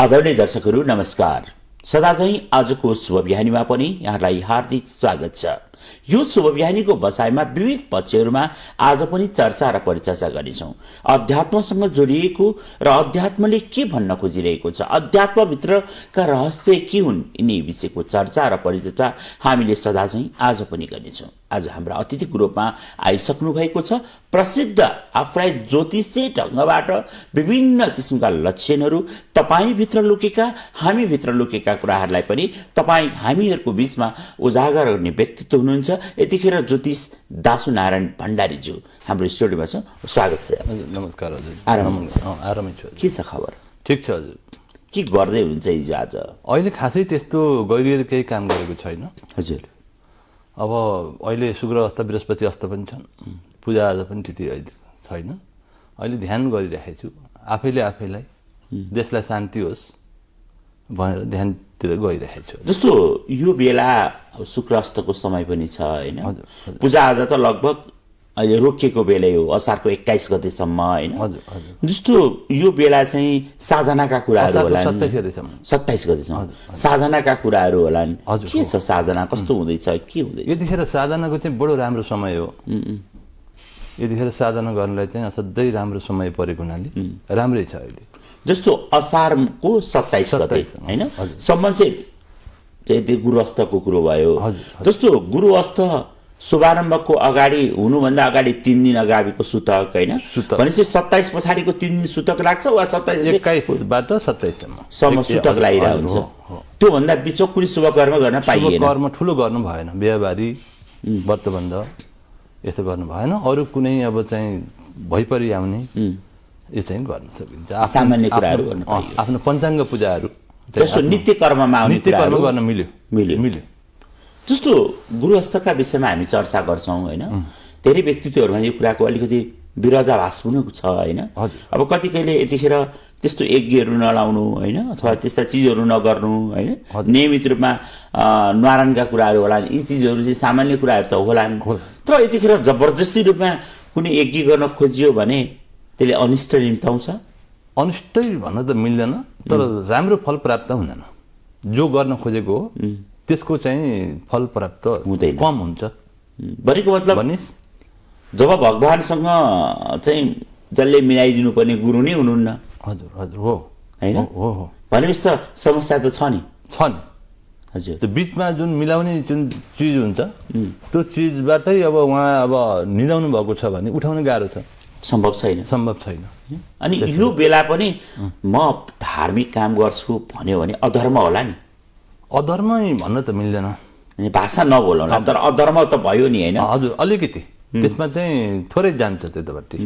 आदरणीय दर्शकहरू नमस्कार। सदाझैं आजको शुभ बिहानीमा पनि यहाँलाई हार्दिक स्वागत छ। यो शुभ बिहानीको बसाइमा विविध पक्षहरूमा आज पनि चर्चा र परिचर्चा गर्नेछौँ। अध्यात्मसँग जोडिएको र अध्यात्मले के भन्न खोजिरहेको छ, अध्यात्मभित्रका रहस्य के हुन्, यिनी विषयको चर्चा र परिचर्चा हामीले सदाझैं आज पनि गर्नेछौँ। आज हाम्रा अतिथिको रूपमा आइसक्नु भएको छ प्रसिद्ध आफूलाई ज्योतिषीय ढङ्गबाट विभिन्न किसिमका लक्षणहरू, तपाईभित्र लुकेका, हामीभित्र लुकेका कुराहरूलाई पनि तपाईँ हामीहरूको बीचमा उजागर गर्ने व्यक्तित्व हुनुहुन्छ। यतिखेर ज्योतिष दासु नारायण भण्डारीज्यू हाम्रो स्टुडियोमा छ। स्वागत छ। नमस्कार हजुर। आरामै छु। के छ खबर? ठिक छ हजुर। के गर्दै हुनुहुन्छ हिजो आज? अहिले खासै त्यस्तो गहिरिएर केही काम गरेको छैन हजुर। अब अहिले शुक्र अस्त बृहस्पति अस्त पनि छन्, पूजाआजा पनि त्यति अहिले छैन। अहिले ध्यान गरिरहेको छु, आफैलाई देशलाई शान्ति होस् भनेर ध्यानतिर गइरहेको छु। जस्तो यो बेला शुक्र अस्तको समय पनि छ होइन, पूजाआजा त लगभग अहिले रोकिएको बेलै हो, असारको 21 गतेसम्म होइन। जस्तो यो बेला चाहिँ साधनाका कुराहरू होला, 27 गतेसम्म साधनाका कुराहरू होला। के छ साधना, कस्तो हुँदैछ, के हुँदैछ? यतिखेर साधनाको चाहिँ बडो राम्रो समय हो। यतिखेर साधना गर्नलाई चाहिँ असाध्यै राम्रो समय परेको हुनाले राम्रै छ अहिले। जस्तो असारको 27 गते होइन सम्म चाहिँ गुरु अस्तको कुरो भयो। जस्तो गुरु अस्त शुभारम्भको अगाडि हुनुभन्दा अगाडि 3 दिन अगाडिको सुतक होइन, भनेपछि 27 पछाडिको 3 दिन सुतक लाग्छ वा 21बाट 27सम्म सुतक लागिरहेको हुन्छ। त्योभन्दा विश्व कुनै शुभ कर्म गर्न पाइएन। कर्म ठुलो गर्नु भएन, बिहाबारी व्रतबन्ध यस्तो गर्नु भएन। अरू कुनै अब चाहिँ भइपरि आउने यो चाहिँ गर्न सकिन्छ। सामान्य कुराहरू गर्न पाइयो। आफ्नो पञ्चाङ्ग पूजाहरू जस्तो नित्य कर्ममा आउने कर्म गर्न मिल्यो। जस्तो गृहस्थका विषयमा हामी चर्चा गर्छौँ होइन, धेरै व्यक्तित्वहरूमा यो कुराको अलिकति विरोधाभास पनि छ होइन। अब कति कहिले यतिखेर त्यस्तो यज्ञहरू नलाउनु होइन, अथवा त्यस्ता चिजहरू नगर्नु होइन, नियमित रूपमा न्वारानका कुराहरू होला, यी चिजहरू चाहिँ सामान्य कुराहरू त होलान्। तर यतिखेर जबरजस्ती रूपमा कुनै यज्ञ गर्न खोजियो भने त्यसले अनिष्ट निम्ताउँछ। अनिष्टै भन्न त मिल्दैन, तर राम्रो फल प्राप्त हुँदैन। जो गर्न खोजेको हो त्यसको चाहिँ फल प्राप्त हुँदैन, कम हुन्छ। भनेको मतलब जब भगवानसँग चाहिँ जसले मिलाइदिनु पर्ने गुरु नै हुनुहुन्न। हजुर हो होइन हो। भनेपछि त समस्या त छ नि। हजुर, त्यो बिचमा जुन मिलाउने जुन चिज हुन्छ त्यो चिजबाटै अब उहाँ अब निदाउनु भएको छ भने उठाउन गाह्रो छ, सम्भव छैन। अनि यो बेला पनि म धार्मिक काम गर्छु भन्यो भने अधर्म होला नि? अधर्मै भन्न त मिल्दैन, भाषा नबोलाउला, तर अधर्म त भयो नि होइन? हजुर, अलिकति त्यसमा चाहिँ थोरै जान्छ त्यतापट्टि।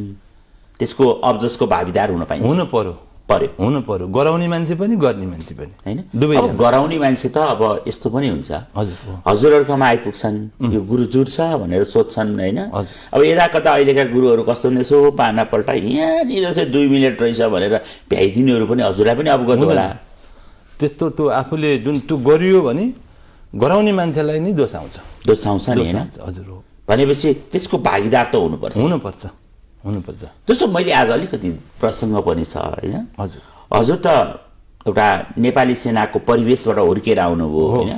त्यसको अब्जसको भागीदार हुन पाइन्छ, हुनु पर्यो। गराउने मान्छे पनि गर्ने मान्छे पनि होइन। अब गराउने मान्छे त अब यस्तो पनि हुन्छ, हजुरहरूकोमा आइपुग्छन्, यो गुरु जुट्छ भनेर सोध्छन् होइन। अब यता कता अहिलेका गुरुहरू कस्तो हुने, यसो पाना पल्टा यहाँनिर चाहिँ 2 मिनट रहेछ भनेर भ्याइदिनेहरू पनि हजुरलाई पनि अवगत होला। त्यस्तो त्यो आफूले जुन त्यो गरियो भने गराउने मान्छेलाई नै दोष आउँछ नि होइन? हजुर हो। भनेपछि त्यसको भागीदार त हुनुपर्छ। जस्तो मैले आज अलिकति प्रसङ्ग पनि छ होइन। हजुर त एउटा नेपाली सेनाको परिवेशबाट हुर्केर आउनुभयो होइन,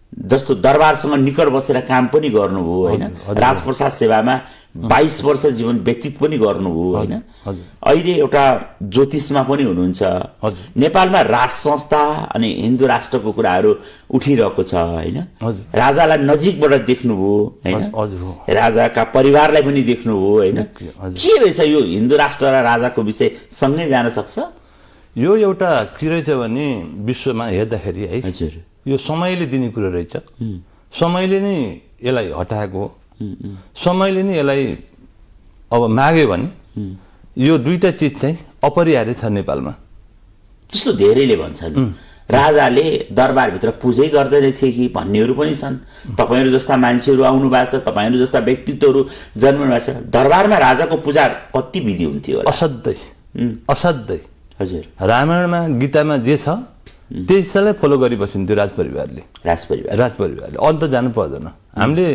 जस्तो दरबारसँग निकट बसेर काम पनि गर्नुभयो होइन, राजप्रसाद सेवामा 22 वर्ष जीवन व्यतीत पनि गर्नुभयो होइन। अहिले एउटा ज्योतिषमा पनि हुनुहुन्छ। नेपालमा राज संस्था अनि हिन्दू राष्ट्रको कुराहरू उठिरहेको छ होइन। राजालाई नजिकबाट देख्नुभयो होइन, राजाका परिवारलाई पनि देख्नुभयो होइन। के रहेछ यो हिन्दू राष्ट्र र राजाको विषय सँगै जान सक्छ? यो एउटा के रहेछ भने विश्वमा हेर्दाखेरि है, हजुर, यो समयले दिने कुरो रहेछ। समयले नै यसलाई हटाएको हो, समयले नै यसलाई अब माग्यो भने यो दुईटा चिज चाहिँ अपरिहार्य छ नेपालमा। त्यस्तो धेरैले भन्छन् राजाले दरबारभित्र पूजै गर्दैन थिए कि भन्नेहरू पनि छन्। तपाईँहरू जस्ता मान्छेहरू आउनु भएको छ, तपाईँहरू जस्ता व्यक्तित्वहरू जन्मनु भएको छ। दरबारमा राजाको पूजा कति विधि हुन्थ्यो होला? असाध्यै। हजुर, रामायणमा गीतामा जे छ त्यसैलाई फलो गरिबस्थ्यो राजपरिवारले। अन्त जानु पर्दैन। हामीले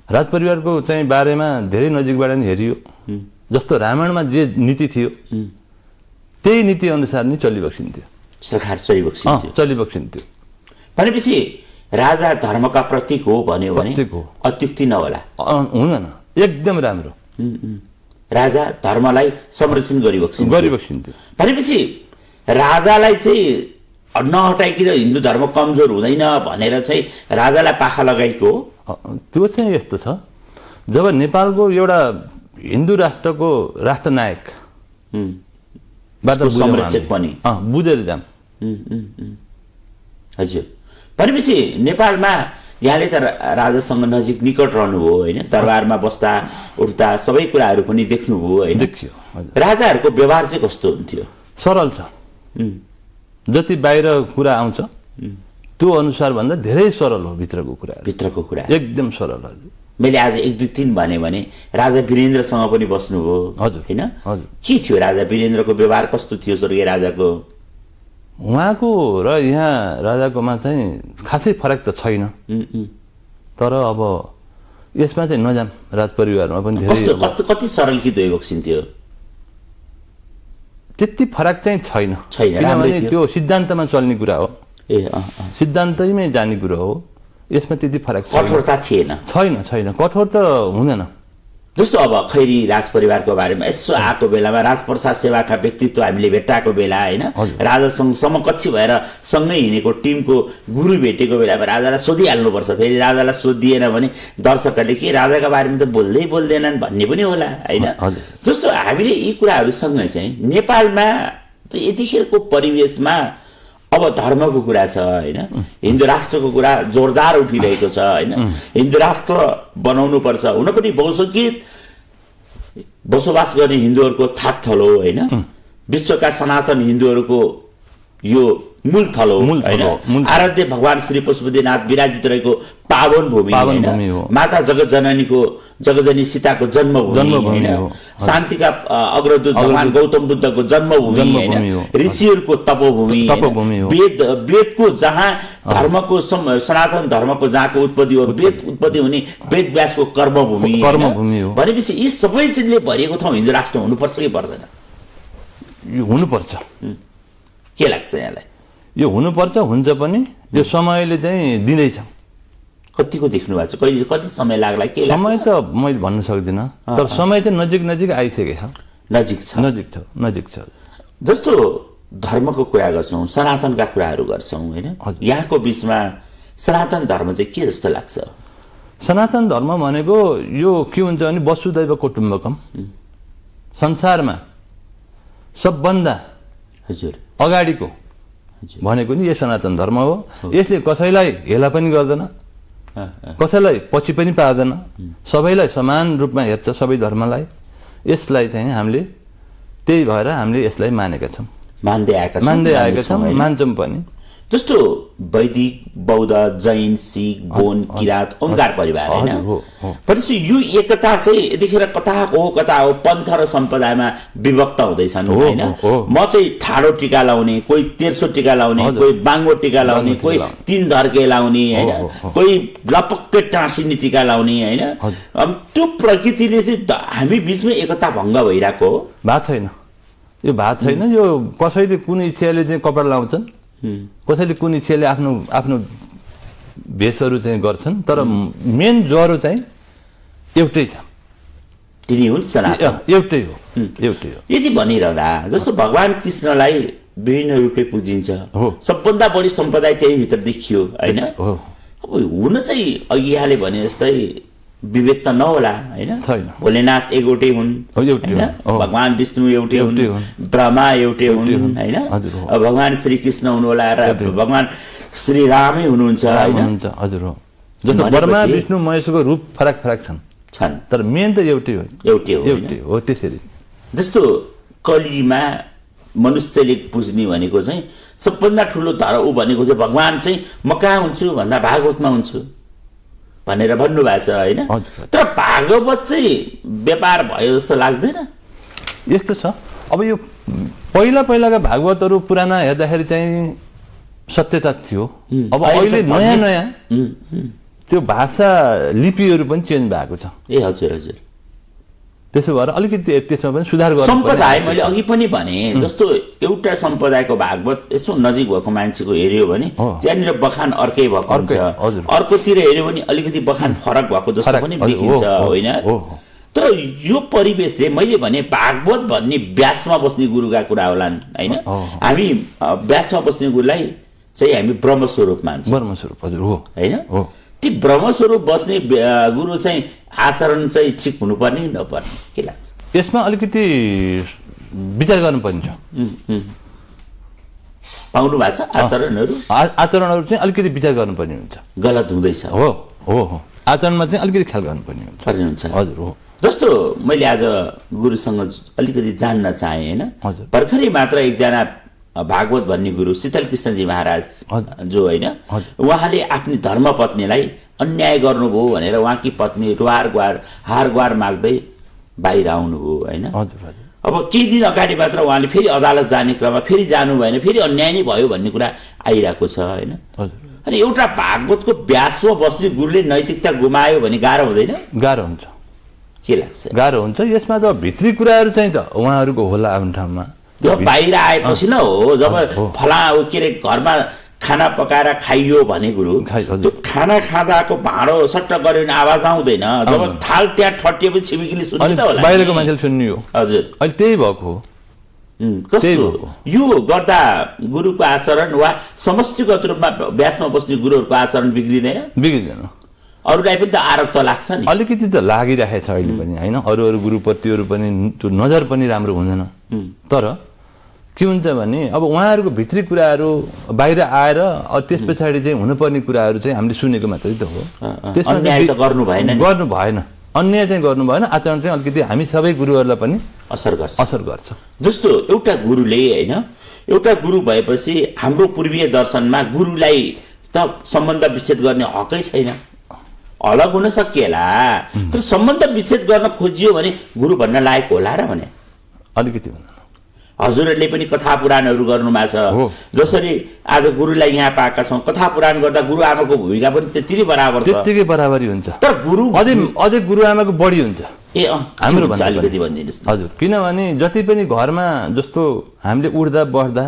राजपरिवारको चाहिँ बारेमा धेरै नजिकबाट नि हेरियो। जस्तो रामायणमा जे नीति थियो त्यही नीति अनुसार नै चलिबस्थ्यो। सरकार चलिबक्सिन्थ्यो चलिबक्सिन्थ्यो। भनेपछि राजा धर्मका प्रतीक हो भन्यो भने प्रतीक हो। अत्युक्ति नहोला। हुँदैन, एकदम राम्रो राजा धर्मलाई संरक्षण गरिबक्सिन्थ्यो। भनेपछि राजालाई चाहिँ नहटाइकन हिन्दू धर्म कमजोर हुँदैन भनेर चाहिँ राजालाई पाखा लगाएको हो। त्यो चाहिँ यस्तो छ, जब नेपालको एउटा हिन्दू राष्ट्रको राष्ट्रनायक संरक्षक पनि बुझेर जाम। हजुर, भनेपछि नेपालमा यहाँले त राजासँग नजिक निकट रहनुभयो होइन, दरबारमा बस्दा उठ्दा सबै कुराहरू पनि देख्नुभयो होइन। देखियो। राजाहरूको व्यवहार चाहिँ कस्तो हुन्थ्यो? सरल छ, जति बाहिर कुरा आउँछ त्यो अनुसार भन्दा धेरै सरल हो भित्रको कुरा एकदम सरल। हजुर, मैले आज 1 2 3 भने राजा वीरेन्द्रसँग पनि बस्नुभयो होइन। के थियो राजा वीरेन्द्रको व्यवहार कस्तो थियो स्वर्गीय राजाको? उहाँको र यहाँ राजाकोमा चाहिँ खासै फरक त छैन, तर अब यसमा चाहिँ नजाम। राजपरिवारमा पनि धेरै कति सरल कि दुई बक्सिन्थ्यो? त्यति फरक चाहिँ छैन, किनभने त्यो सिद्धान्तमा चल्ने कुरा हो, सिद्धान्तमै जाने कुरा हो। यसमा त्यति फरक कठोरता छैन, कठोर त हुँदैन। जस्तो अब खैरी राजपरिवारको बारेमा यसो आएको बेलामा राजप्रसाद सेवाका व्यक्तित्व हामीले भेट्टाएको बेला होइन, राजासँग समकक्षी भएर सँगै हिँडेको टिमको गुरु भेटेको बेलामा राजालाई सोधिहाल्नुपर्छ। फेरि राजालाई सोधिएन भने दर्शकहरूले के राजाका बारेमा त बोल्दैनन् भन्ने पनि होला होइन। जस्तो हामीले यी कुराहरूसँगै चाहिँ नेपालमा चाहिँ यतिखेरको परिवेशमा अब धर्मको कुरा छ होइन, हिन्दू राष्ट्रको कुरा जोरदार उठिरहेको छ होइन। हिन्दू राष्ट्र बनाउनु पर्छ, हुन पनि बहुसङ्ख्यक बसोबास गर्ने हिन्दूहरूको थाक थलो होइन, विश्वका सनातन हिन्दूहरूको यो मूल थलो होइन। आराध्य भगवान श्री पशुपतिनाथ विराजित रहेको पावन भूमि होइन, माता जगजनी सीताको जन्मभूमि होइन, शान्तिका अग्रदूत भगवान गौतम बुद्धको जन्मभूमि होइन, ऋषिहरूको तपोभूमि, वेदको जहाँ धर्मको सनातन धर्मको जहाँको उत्पत्ति हो, वेद उत्पत्ति हुने वेद व्यासको कर्मभूमि हो। भनेपछि यी सबै चिजले भरिएको ठाउँ हिन्दू राष्ट्र हुनुपर्छ कि पर्दैन? हुनुपर्छ। के लाग्छ यहाँलाई? यो हुनुपर्छ, हुन्छ पनि। यो समयले चाहिँ दिँदैछ। कतिको देख्नु भएको छ? कहिले कति समय लाग्ला? के समय त मैले भन्न सक्दिनँ, तर समय चाहिँ नजिक आइसकेको छ। नजिक छ। जस्तो धर्मको कुरा गर्छौँ, सनातनका कुराहरू गर्छौँ होइन, यहाँको बिचमा सनातन धर्म चाहिँ के जस्तो लाग्छ? सनातन धर्म भनेको यो के हुन्छ भने वसुदैव कुटुम्बकम, संसारमा सबभन्दा हजुर अगाडिको भनेको नि यो सनातन धर्म हो। यसले कसैलाई हेला पनि गर्दैन, कसैलाई पछि पनि पार्दैन, सबैलाई समान रूपमा हेर्छ, सबै धर्मलाई। यसलाई चाहिँ हामीले त्यही भएर हामीले यसलाई मानेका छौँ, मान्दै आएका छौँ, मान्छौँ पनि। जस्तो वैदिक, बौद्ध, जैन, सिख, गोन, किराँत, ओंकार परिवार होइन, भनेपछि यो एकता चाहिँ यतिखेर कता हो पन्थ र सम्प्रदायमा विभक्त हुँदैछन् होइन। म चाहिँ ठाडो टिका लाउने, कोही तेर्सो टिका लाउने, कोही बाङ्गो टिका लाउने, कोही 3 धर्के लाउने होइन, कोही लपक्कै टाँसिने टिका लाउने होइन। त्यो प्रकृतिले चाहिँ हामी बिचमा एकता भङ्ग भइरहेको हो। भएको छैन। यो कसैले कुन इच्छाले चाहिँ कपडा लाउँछन्, कसैले कुन इच्छाले आफ्नो भेषहरू चाहिँ गर्छन्, तर मेन ज्वरो चाहिँ एउटै छ, तिनी हुन् सनातन, एउटै हो। यति भनिरहँदा जस्तो भगवान कृष्णलाई विभिन्न रूपले पूजिन्छ, सबभन्दा बढी सम्प्रदाय त्यही भित्र देखियो होइन। अब हुन चाहिँ अघि यहाँले भने जस्तै विभेद त नहोला होइन, भोलेनाथ एउटै हुन् होइन, भगवान विष्णु एउटै हुन्, ब्रह्मा एउटै हुन् होइन, भगवान श्री कृष्ण हुनुहोला र भगवान श्री रामै हुनुहुन्छ होइन। हजुर हो, जस्तो ब्रह्मा विष्णु महेशको रूप फरक छन्, तर मेन त एउटै हो। त्यसरी जस्तो कलीमा मनुष्यले पुज्ने भनेको चाहिँ सबभन्दा ठुलो धर्म भनेको चाहिँ भगवान चाहिँ म कहाँ हुन्छु भन्दा भागवतमा हुन्छु भनेर भन्नुभएको छ होइन। तर भागवत चाहिँ व्यापार भयो जस्तो लाग्दैन? यस्तो छ, अब यो पहिलाका भागवतहरू पुराना हेर्दाखेरि चाहिँ सत्यता थियो। अब अहिले नयाँ त्यो भाषा लिपिहरू पनि चेन्ज भएको छ। ए हजुर, त्यसो भएर अलिकति त्यसमा पनि सुधार गर्नु सम्प्रदाय मैले अघि पनि भने जस्तो एउटा सम्प्रदायको भागवत यसो नजिक भएको मान्छेको हेऱ्यो भने त्यहाँनिर बखान अर्कै भएको हुन्छ, अर्कोतिर हेऱ्यो भने अलिकति बखान फरक भएको जस्तो पनि देखिन्छ, होइन? तर यो परिवेशले मैले भने भागवत भन्ने व्यासमा बस्ने गुरुका कुरा होलान्, होइन? हामी व्यासमा बस्ने गुरुलाई चाहिँ हामी ब्रह्मस्वरूप मान्छौँ, ब्रह्मस्वरूप, हजुर हो, होइन? ती ब्रह्मस्वरूप बस्ने गुरु चाहिँ आचरण चाहिँ ठिक हुनुपर्ने नपर्ने के लाग्छ? यसमा अलिकति विचार गर्नुपर्ने छ। पाउनु भएको छ आचरणहरू? आचरणहरू चाहिँ अलिकति विचार गर्नुपर्ने हुन्छ, गलत हुँदैछ, हो हो हो, आचरणमा चाहिँ अलिकति ख्याल गर्नुपर्ने हुन्छ, हजुर हो। जस्तो मैले आज गुरुसँग अलिकति जान्न चाहेँ, होइन? भर्खरै मात्र एकजना भागवत भन्ने गुरु शीतल कृष्णजी महाराज जो, होइन, उहाँले आफ्नी धर्मपत्नीलाई अन्याय गर्नुभयो भनेर उहाँकी पत्नी हार गुहार माग्दै बाहिर आउनुभयो, होइन? अब केही दिन अगाडि मात्र उहाँले फेरि अदालत जाने क्रममा फेरि जानु भएन, फेरि अन्याय नै भयो भन्ने कुरा आइरहेको छ, होइन? अनि एउटा भागवतको व्यासमा बस्ने गुरुले नैतिकता गुमायो भने गाह्रो हुँदैन? गाह्रो हुन्छ, के लाग्छ? गाह्रो हुन्छ। यसमा त भित्री कुराहरू चाहिँ त उहाँहरूको होला आफ्नो ठाउँमा। जब बाहिर आएपछि न हो, जब फला के अरे घरमा खाना पकाएर खाइयो भने गुरु, त्यो खाना खाँदाको भाँडो सट्ट गऱ्यो भने आवाज आउँदैन, जब थाल त्यहाँ ठट्टिएपछि छिमेकीले सुन्ने त होला, बाहिरको मान्छेले सुन्नियो, हजुर। अहिले त्यही भएको हो। कस्तो यो गर्दा गुरुको आचरण वा समष्टिगत रूपमा व्यासमा बस्ने गुरुहरूको आचरण बिग्रिँदैन? बिग्रिँदैन, अरूलाई पनि त आरोप त लाग्छ नि, अलिकति त लागिरहेको छ अहिले पनि, होइन? अरू गुरुप्रतिहरू पनि त्यो नजर पनि राम्रो हुँदैन। तर के हुन्छ भने अब उहाँहरूको भित्री कुराहरू बाहिर आएर त्यस पछाडि चाहिँ हुनुपर्ने कुराहरू चाहिँ हामीले सुनेको मात्रै त हो, त्यसमा गर्नु भएन, अन्याय चाहिँ गर्नु भएन। आचरण चाहिँ अलिकति हामी सबै गुरुहरूलाई पनि असर गर्छ। जस्तो एउटा गुरुले, होइन, एउटा गुरु भएपछि हाम्रो पूर्वीय दर्शनमा गुरुलाई त सम्बन्ध विच्छेद गर्ने हकै छैन, अलग हुन सकिएला, तर सम्बन्ध विच्छेद गर्न खोजियो भने गुरु भन्न लायक होला र भने? अलिकति हजुरहरूले पनि कथा पुराणहरू गर्नु भएको छ, जसरी आज गुरुलाई यहाँ पाएका छौँ, कथा पुराण गर्दा गुरु आमाको भूमिका पनि त्यति बराबर छ, त्यतिकै बराबरी हुन्छ, तर गुरु अझै गुरु आमाको बढी हुन्छ। हाम्रो अलिकति भनिदिनुहोस्। हजुर, किनभने जति पनि घरमा जस्तो हामीले उठ्दा बस्दा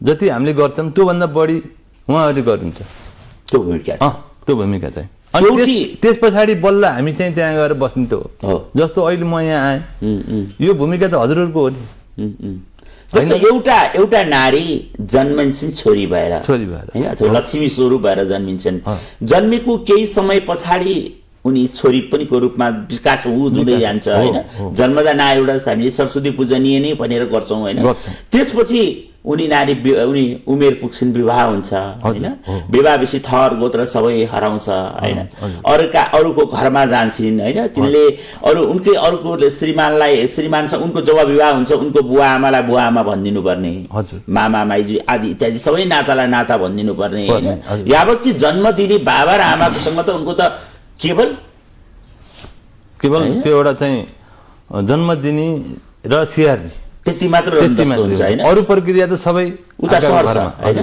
जति हामीले गर्छौँ त्योभन्दा बढी उहाँहरूले गर्नुहुन्छ, त्यो भूमिका छ, त्यो भूमिका चाहिँ। अनि त्यस पछाडि बल्ल हामी चाहिँ त्यहाँ गएर बस्ने त हो। जस्तो अहिले म यहाँ आएँ, यो भूमिका त हजुरहरूको हो नि। जस्तो एउटा नारी जन्मिन्छन् छोरी भएर, होइन, अथवा लक्ष्मी स्वरूप भएर जन्मिन्छन्, जन्मेको केही समय पछाडि उनी छोरी पनि को रूपमा विकास हुँदै जान्छ, होइन? जन्मदा ना एउटा हामीले सरस्वती पूजनीय नै भनेर गर्छौँ, होइन? त्यसपछि उनी उमेर पुग्छन्, विवाह हुन्छ, होइन? विवाहपछि थर गोत्र सबै हराउँछ, होइन? अरूको घरमा जान्छन्, होइन? तिनले अरूको श्रीमानसँग उनको जब विवाह हुन्छ उनको बुवा आमालाई बुवा आमा भनिदिनु पर्ने, मामा माइजू आदि इत्यादि सबै नातालाई नाता भनिदिनु पर्ने, होइन? यावत कि जन्म दिने बाबा र आमासँग त उनको त केवल त्यो एउटा चाहिँ जन्म दिने र स्याहार्ने त्यति मात्र हुन्छ, होइन? अरू प्रक्रिया त सबै उता सर्छ, होइन?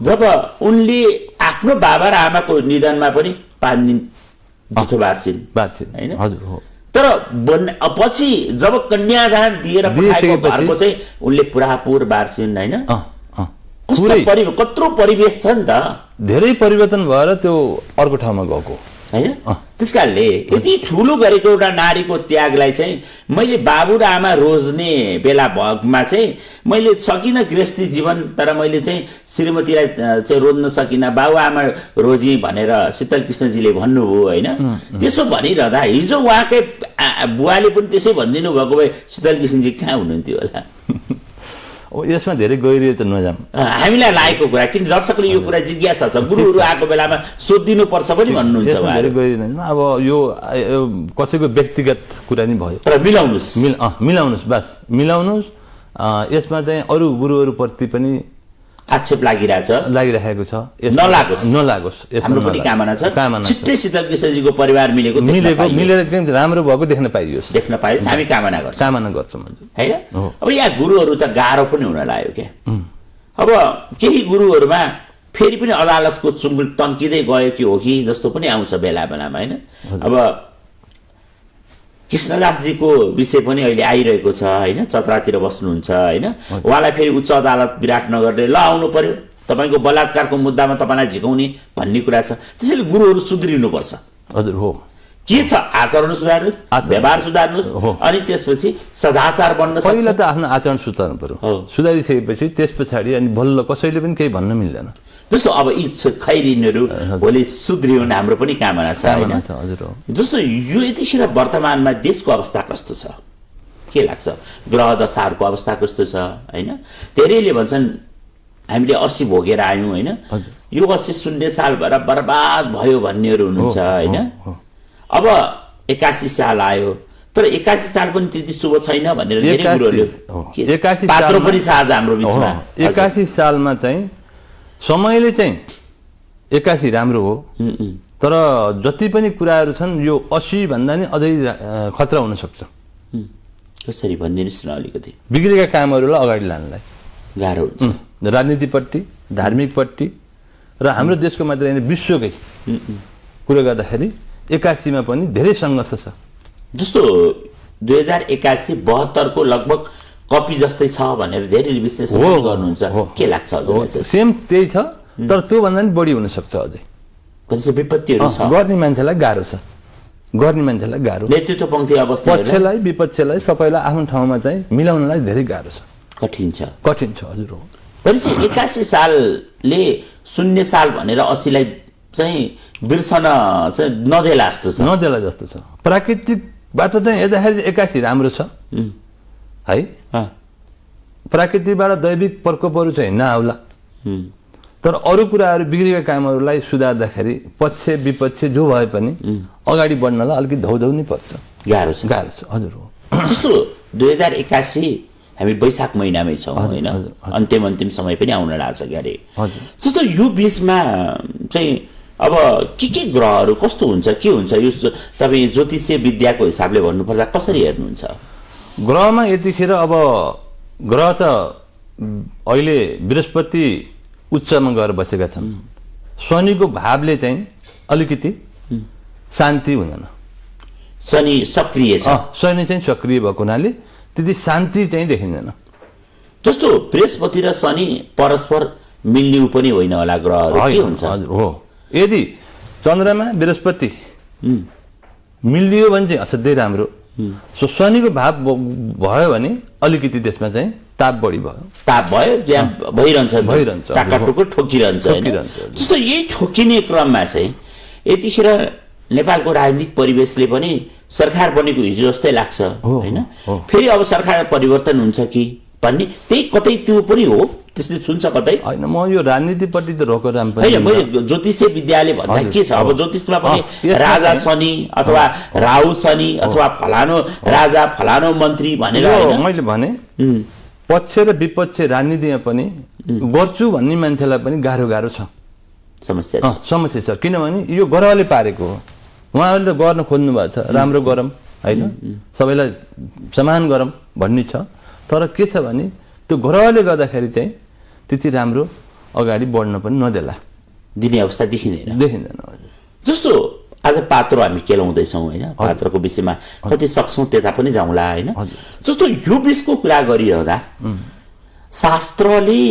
जब उनले आफ्नो बाबा र आमाको निधनमा पनि 5 दिन जुठो बार्छिन्, होइन? तर पछि जब कन्यादान दिएर पठाएको घरको चाहिँ उनले पुरापुर बार्छिन्, होइन? कत्रो परिवेश छ नि त, धेरै परिवर्तन भएर त्यो अर्को ठाउँमा गएको, होइन? त्यसकारणले यति ठुलो गरेको एउटा नारीको त्यागलाई चाहिँ मैले बाबु र आमा रोज्ने बेला भएकोमा चाहिँ मैले सकिनँ गृहस्थी जीवन, तर मैले चाहिँ श्रीमतीलाई चाहिँ रोज्न सकिनँ, बाबु आमा रोजी भनेर शीतल कृष्णजीले भन्नुभयो, होइन? त्यसो भनिरहँदा हिजो उहाँकै बुवाले पनि त्यसै भनिदिनु भएको भए शीतल कृष्णजी कहाँ हुनुहुन्थ्यो होला? यसमा धेरै गहिरो त नजाम, हामीलाई लागेको कुरा, किन दर्शकले यो कुरा जिज्ञासा छ, गुरुहरू आएको बेलामा सोधिदिनु पर्छ पनि भन्नुहुन्छ। अब यो कसैको व्यक्तिगत कुरा नि भयो, तर मिलाउनुहोस् बस मिलाउनुहोस्। यसमा चाहिँ अरू गुरुहरूप्रति पनि आक्षेप लागिरहेको छ, नलागोस् हाम्रो पनि कामना छ। छिट्टै शीतल कृष्णजीको परिवार मिलेर चाहिँ राम्रो भएको देख्न पाइयोस् हामी कामना गर्छौँ, होइन? अब यहाँ गुरुहरू त गाह्रो पनि हुन लाग्यो क्या। अब केही गुरुहरूमा फेरि पनि अदालतको चुङ्गुल तन्किँदै गयो कि हो कि जस्तो पनि आउँछ बेला बेलामा, होइन? अब कृष्णदासजीको विषय पनि अहिले आइरहेको छ होइन, चतरातिर बस्नुहुन्छ होइन, उहाँलाई फेरि उच्च अदालत विराटनगरले ल आउनु पर्यो, तपाईँको बलात्कारको मुद्दामा तपाईँलाई झिकाउने भन्ने कुरा छ। त्यसैले गुरुहरू सुध्रिनुपर्छ। हजुर हो, के छ आचरण सुधार्नुहोस्, व्यवहार सुधार्नुहोस्, अनि त्यसपछि सदाचार बन्न सक्छ। पहिला त आफ्नो आचरण सुधार्नु पर्यो, सुधारिसकेपछि त्यस पछाडि अनि बल्ल कसैले पनि केही भन्न मिल्दैन। जस्तो अब यी खैरिनहरू भोलि सुध्रिउन् हाम्रो पनि कामना छ होइन। जस्तो यो यतिखेर वर्तमानमा देशको अवस्था कस्तो छ के लाग्छ? ग्रह दशाहरूको अवस्था कस्तो छ होइन? धेरैले भन्छन् हामीले 80 भोगेर आयौँ होइन, यो 80 शून्य साल भएर बर्बाद भयो भन्नेहरू हुनुहुन्छ होइन। अब 81 साल आयो, तर 81 साल पनि त्यति शुभ छैन भनेर धेरै गुरुहरूले पात्रो पनि छ आज हाम्रो बिचमा। 81 सालमा चाहिँ समयले चाहिँ 81 राम्रो हो, तर जति पनि कुराहरू छन् यो 80 भन्दा नि अझै खतरा हुन सक्छ। कसरी भनिदिनुहोस् न अलिकति? बिग्रेका कामहरूलाई अगाडि लानलाई गाह्रो हुन्छ, राजनीतिपट्टि, धार्मिकपट्टि र हाम्रो देशको मात्रै होइन विश्वकै कुरा गर्दाखेरि 81 मा पनि धेरै सङ्घर्ष छ। जस्तो 2081 72 को लगभग कपी जस्तै छ भनेर धेरै विश्लेषण गर्नुहुन्छ, के लाग्छ हजुरलाई? सेम त्यही छ, तर त्यो भन्दा पनि बढी हुन सक्छ अझै। कति विपत्तिहरू छ, गर्ने मान्छेलाई गाह्रो छ, गर्ने मान्छेलाई गाह्रो, नेतृत्व पङ्क्ति अवस्था पक्षलाई विपक्षलाई सबैलाई आफ्नो ठाउँमा चाहिँ मिलाउनलाई धेरै गाह्रो छ, कठिन छ, कठिन छ हजुर हो। भनेपछि 81 सालले शून्य साल भनेर 80 लाई चाहिँ बिर्सन चाहिँ नदेला जस्तो छ, नदेला जस्तो छ। प्राकृतिकबाट चाहिँ हेर्दाखेरि 81 राम्रो छ है, प्राकृतिकबाट दैविक प्रकोपहरू चाहिँ नआउला, तर अरू कुराहरू बिग्रेका कामहरूलाई सुधार्दाखेरि पक्ष विपक्ष जो भए पनि अगाडि बढ्नलाई अलिकति धौधौ नै पर्छ, गाह्रो छ, गाह्रो छ हजुर हो। जस्तो 2081 हामी वैशाख महिनामै छौँ होइन, अन्तिम समय पनि आउन लाग्छ क्यारे। जस्तो यो बिचमा चाहिँ अब के ग्रहहरू कस्तो हुन्छ, के हुन्छ यो तपाईँ ज्योतिषीय विद्याको हिसाबले भन्नुपर्दा कसरी हेर्नुहुन्छ? ग्रहमा यतिखेर अब ग्रह त अहिले बृहस्पति उच्चमा गएर बसेका छन्, शनिको भावले चाहिँ अलिकति शान्ति हुँदैन, शनि सक्रिय छ, शनि चाहिँ सक्रिय भएको हुनाले त्यति शान्ति चाहिँ देखिँदैन। जस्तो बृहस्पति र शनि परस्पर मिल्ने पनि होइन होला ग्रहहरू, के हुन्छ? हो, यदि चन्द्रमा बृहस्पति मिलिदियो भने चाहिँ असाध्यै राम्रो। सो शनिको भाव भयो भने अलिकति त्यसमा चाहिँ ताप बढी भयो, ताप भयो, भइरहन्छ, टाकाटुको ठोकिरहन्छ। जस्तो यही ठोकिने क्रममा चाहिँ यतिखेर नेपालको राजनीतिक परिवेशले पनि सरकार बनेको हिजो जस्तै लाग्छ होइन, फेरि अब सरकार परिवर्तन हुन्छ कि भन्ने त्यही कतै त्यो पनि हो, त्यसले छुन्छ कतै होइन। म यो राजनीतिपट्टि त रोको राम पनि होइन, मैले ज्योतिषीय विद्याले भन्दा के छ, अब ज्योतिषमा पनि राजा शनि अथवा राहु शनि अथवा फलानो राजा फलानो मन्त्री भनेर मैले भने पक्ष र विपक्ष राजनीतिमा पनि गर्छु भन्ने मान्छेलाई पनि गाह्रो छ, समस्या छ। किनभने यो ग्रहले पारेको हो, उहाँहरूले त गर्न खोज्नु भएको छ, राम्रो गरौँ होइन, सबैलाई समान गरौँ भन्ने छ, तर के छ भने त्यो ग्रहले गर्दाखेरि चाहिँ त्यति राम्रो अगाडि बढ्न पनि नदेला, दिने अवस्था देखिँदैन। जस्तो आज पात्रो हामी केलाउँदैछौँ होइन, पात्रको विषयमा कति सक्छौँ त्यता पनि जाउँला होइन। जस्तो यो बिचको कुरा गरिरहँदा शास्त्रले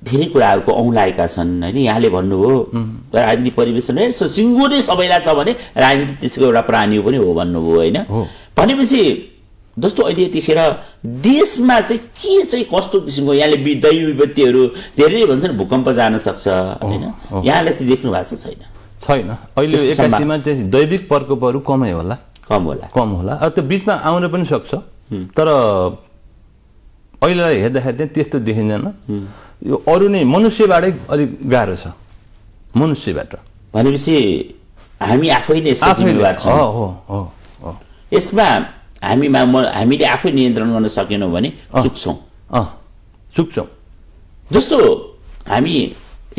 धेरै कुराहरूको औँलाएका छन् होइन। यहाँले भन्नुभयो राजनीतिक परिवेश सिङ्गो नै सबैलाई छ भने राजनीति त्यसको एउटा प्राणी पनि हो भन्नुभयो होइन। भनेपछि जस्तो अहिले यतिखेर देशमा चाहिँ के चाहिँ कस्तो किसिमको यहाँले दैवी विपत्तिहरू धेरै भन्छन्, भूकम्प जान सक्छ होइन, यहाँले चाहिँ देख्नु भएको छैन। अहिले 81 मा चाहिँ दैविक प्रकोपहरू कम होला। त्यो बिचमा आउन पनि सक्छ, तर अहिलेलाई हेर्दाखेरि चाहिँ त्यस्तो देखिँदैन। यो अरू नै मनुष्यबाटै अलिक गाह्रो छ, मनुष्यबाट। भनेपछि हामी आफै नै जिम्मेवार छौँ यसमा। हामीले आफै नियन्त्रण गर्न सकेनौँ भने चुक्छौँ। जस्तो हामी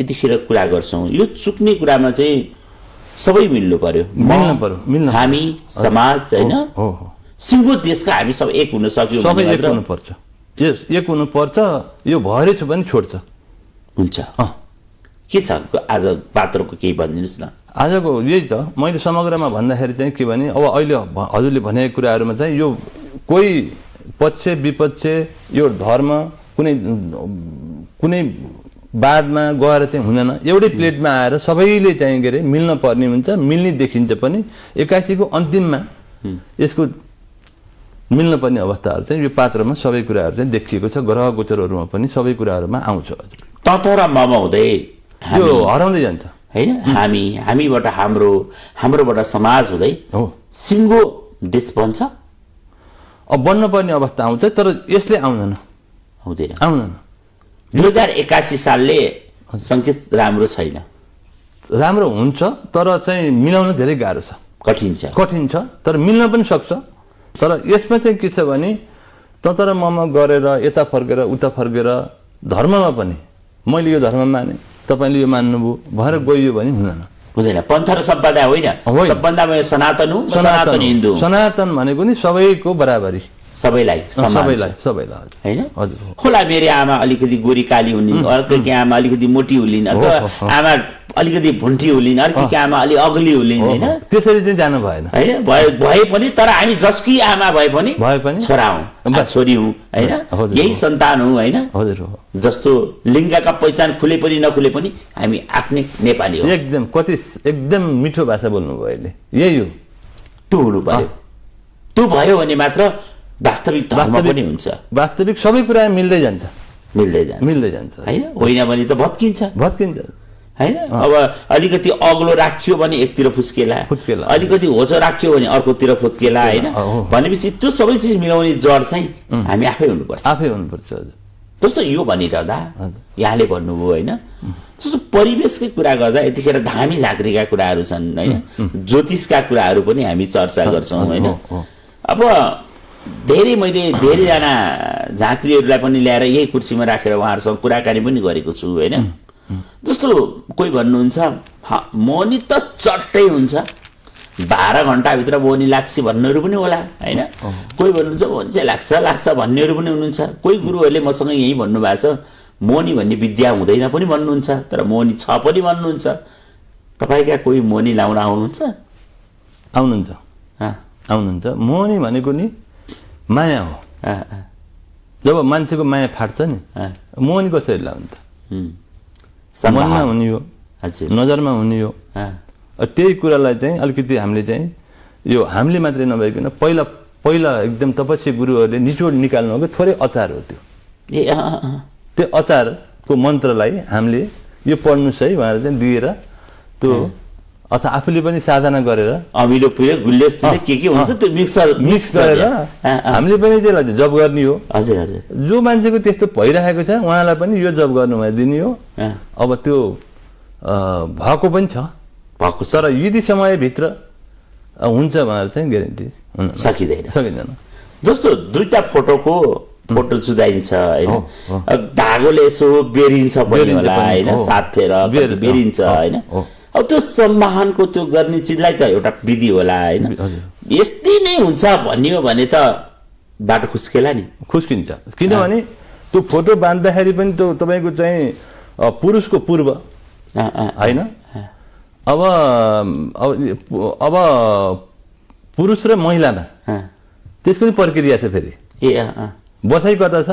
यतिखेर कुरा गर्छौँ, यो चुक्ने कुरामा चाहिँ सबै मिल्नु पर्यो, हामी समाज होइन, सिङ्गो देशका हामी सब एक हुन सक्यौँ, सबै एक हुनुपर्छ। यो भएरै छ भने छोड्छ, हुन्छ। के छ आज पात्रको केही भनिदिनुहोस् न। आजको यही त मैले समग्रमा भन्दाखेरि चाहिँ के भने अब अहिले हजुरले भनेको कुराहरूमा चाहिँ यो कोही पक्ष विपक्ष यो धर्म कुनै बादमा गएर चाहिँ हुँदैन, एउटै प्लेटमा आएर सबैले चाहिँ के अरे मिल्न पर्ने हुन्छ, मिल्ने देखिन्छ पनि। 81को अन्तिममा यसको मिल्न पर्ने अवस्थाहरू चाहिँ यो पात्रमा सबै कुराहरू चाहिँ देखिएको छ। ग्रह गोचरहरूमा पनि सबै कुराहरूमा आउँछ। तँ र ममा हुँदै यो हराउँदै जान्छ हैन। हामीबाट हाम्रोबाट समाज हुँदै हो सिङ्गो देश बन्छ। अब बन्न पर्ने अवस्था आउँछ, तर यसले आउँदैन। 2081 सालले सङ्केत राम्रो छैन। राम्रो हुन्छ तर चाहिँ मिलाउन धेरै गाह्रो छ, कठिन छ, तर मिल्न पनि सक्छ। तर यसमा चाहिँ के छ भने त तर ममा गरेर यता फर्केर उता फर्केर धर्ममा पनि मैले यो धर्म माने, तपाईँले यो मान्नुभयो भएर गइयो भने हुँदैन। पन्थ र सम्पदा होइन, सबभन्दा सनातन हुँ, सनातन हिन्दू। सनातन भनेको नि सबैको बराबरी, सबैलाई हैन। होला मेरो आमा अलिकति गोरी काली हुलिन्, अर्कोकी आमा अलिकति मोटी हुलिन्, अर्को आमा अलिकति भुन्टी हुलिन्, अर्कोकी आमा अलि अग्ली हुलिन् हैन। त्यसरी चाहिँ जानु भएन हैन। भए पनि तर हामी जसकी आमा भए पनि छोरा हौँ, छोरी हौँ हैन, यही सन्तान हौँ हैन। जस्तो लिङ्गका पहिचान खुले पनि नखुले पनि हामी आफ्नै नेपाली हौँ। एकदम मिठो भाषा बोल्नुभयो अहिले। यही हो, त्यो हुनु पर्यो। त्यो भयो भने मात्र वास्तविक धर्म पनि हुन्छ। वास्तविक सबै कुरा मिल्दै जान्छ हैन। होइन भने त भत्किन्छ हैन। अब अलिकति अग्लो राखियो भने एकतिर फुस्केला, अलिकति होचो राखियो भने अर्कोतिर फुस्केला हैन। भनेपछि त्यो सबै चिज मिलाउने जड चाहिँ हामी आफै हुनुपर्छ। जस्तो यो भनिरहँदा यहाँले भन्नुभयो होइन, जस्तो परिवेशकै कुरा गर्दा यतिखेर धामी झाँक्रीका कुराहरू छन् होइन, ज्योतिषका कुराहरू पनि हामी चर्चा गर्छौँ होइन। अब मैले धेरैजना झाँक्रीहरूलाई पनि ल्याएर यही कुर्सीमा राखेर उहाँहरूसँग कुराकानी पनि गरेको छु होइन। जस्तो कोही भन्नुहुन्छ मोनी त चट्टै हुन्छ, 12 घण्टाभित्र मोनी लाग्छ भन्नेहरू पनि होला होइन। कोही भन्नुहुन्छ मोनी चाहिँ लाग्छ भन्नेहरू पनि हुनुहुन्छ। कोही गुरुहरूले मसँग यही भन्नुभएको छ, मोनी भन्ने विद्या हुँदैन पनि भन्नुहुन्छ, तर मोनी छ पनि भन्नुहुन्छ। तपाईँका कोही मोनी लाउन आउनुहुन्छ। मोनी भनेको नि माया हो। जब मान्छेको माया फाट्छ नि, मोनी कसरी लाउने त? मनमा हुने हो, नजरमा हुने हो। त्यही कुरालाई चाहिँ अलिकति हामीले चाहिँ यो हामीले मात्रै नभइकन पहिला एकदम तपस्वी गुरुहरूले निचोड निकाल्नु हो कि थोरै अचार हो त्यो। त्यो अचारको मन्त्रलाई हामीले यो पढ्नुहोस् है भनेर चाहिँ दिएर त्यो अथवा आफूले पनि साधना गरेर अमिलो पुरै गुल्लेस के हुन्छ त्यो मिक्स गरेर हामीले पनि त्यसलाई जब गर्ने हो। हजुर जो मान्छेको त्यस्तो भइरहेको छ उहाँलाई पनि यो जब गर्नुमा दिने हो। अब त्यो भएको पनि छ, तर यदि समयभित्र हुन्छ भनेर चाहिँ ग्यारेन्टी सकिँदैन। जस्तो दुईटा फोटो जुदाइन्छ होइन, धागोले यसो बेरिन्छ पनि होला होइन, सात फेर बेरिन्छ होइन। अब त्यो सम्मानको त्यो गर्ने चिजलाई त एउटा विधि होला होइन। यस्तै नै हुन्छ भनियो भने त बाटो खुस्किन्छ। किनभने त्यो फोटो बाँध्दाखेरि पनि त्यो तपाईँको चाहिँ पुरुषको पूर्व होइन। अब पुरुष र महिलामा त्यसको पनि प्रक्रिया छ फेरि। बसाइ कता छ,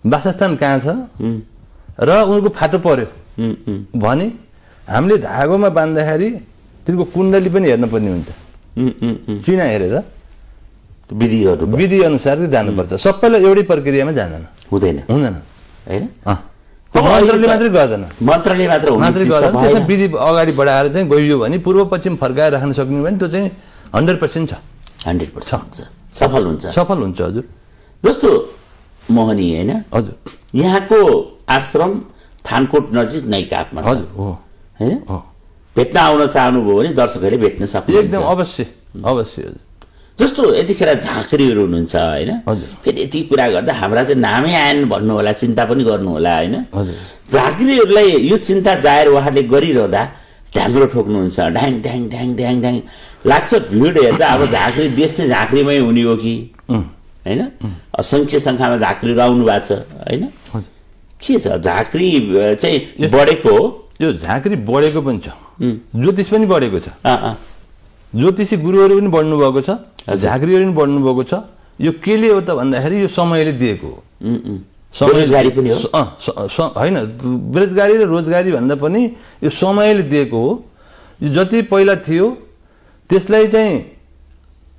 वासस्थान कहाँ छ र उनको फाटो पर्यो भने हामीले धागोमा बाँध्दाखेरि तिनको कुण्डली पनि हेर्न पर्ने हुन्छ। चिना हेरेर विधि अनुसार जानुपर्छ। सबैलाई एउटै प्रक्रियामा जाँदैन, हुँदैन होइन। मन्त्रले मात्रै गर्दैन, त्यसमा विधि अगाडि बढाएर चाहिँ गइयो भने पूर्व पश्चिम फर्काएर राख्न सक्ने भने त्यो चाहिँ 100% छ, 100% सफल हुन्छ हजुर। जस्तो मोहनी होइन, हजुर यहाँको आश्रम थानकोट नजिक नैकापमा छ होइन। भेट्न आउन चाहनुभयो भने दर्शकहरूले भेट्न सक्नुहुन्छ एकदम अवश्य। जस्तो यतिखेर झाँक्रीहरू हुनुहुन्छ होइन, फेरि यति कुरा गर्दा हाम्रा चाहिँ नामै आएन भन्नु होला, चिन्ता पनि गर्नु होला होइन। झाँक्रीहरूलाई यो चिन्ता जाहेर उहाँहरूले गरिरहँदा ढ्याङ्ग्रो ठोक्नुहुन्छ, ढ्याङ ढ्याङ ढ्याङ ढ्याङ ढ्याङ लाग्छ। भिड हेर्दा अब झाँक्री देश चाहिँ झाँक्रीमै हुने हो कि होइन। असङ्ख्य सङ्ख्यामा झाँक्रीहरू आउनु भएको छ होइन। के छ झाँक्री चाहिँ बढेको यो झाँक्री बढेको पनि छ, ज्योतिष पनि बढेको छ, ज्योतिषी गुरुहरू पनि बढ्नु भएको छ, झाँक्रीहरू पनि बढ्नु भएको छ। यो केले हो त भन्दाखेरि यो समयले दिएको हो। बेरोजगारी पनि हो होइन, बेरोजगारी र रोजगारी भन्दा पनि यो समयले दिएको हो। यो जति पहिला थियो त्यसलाई चाहिँ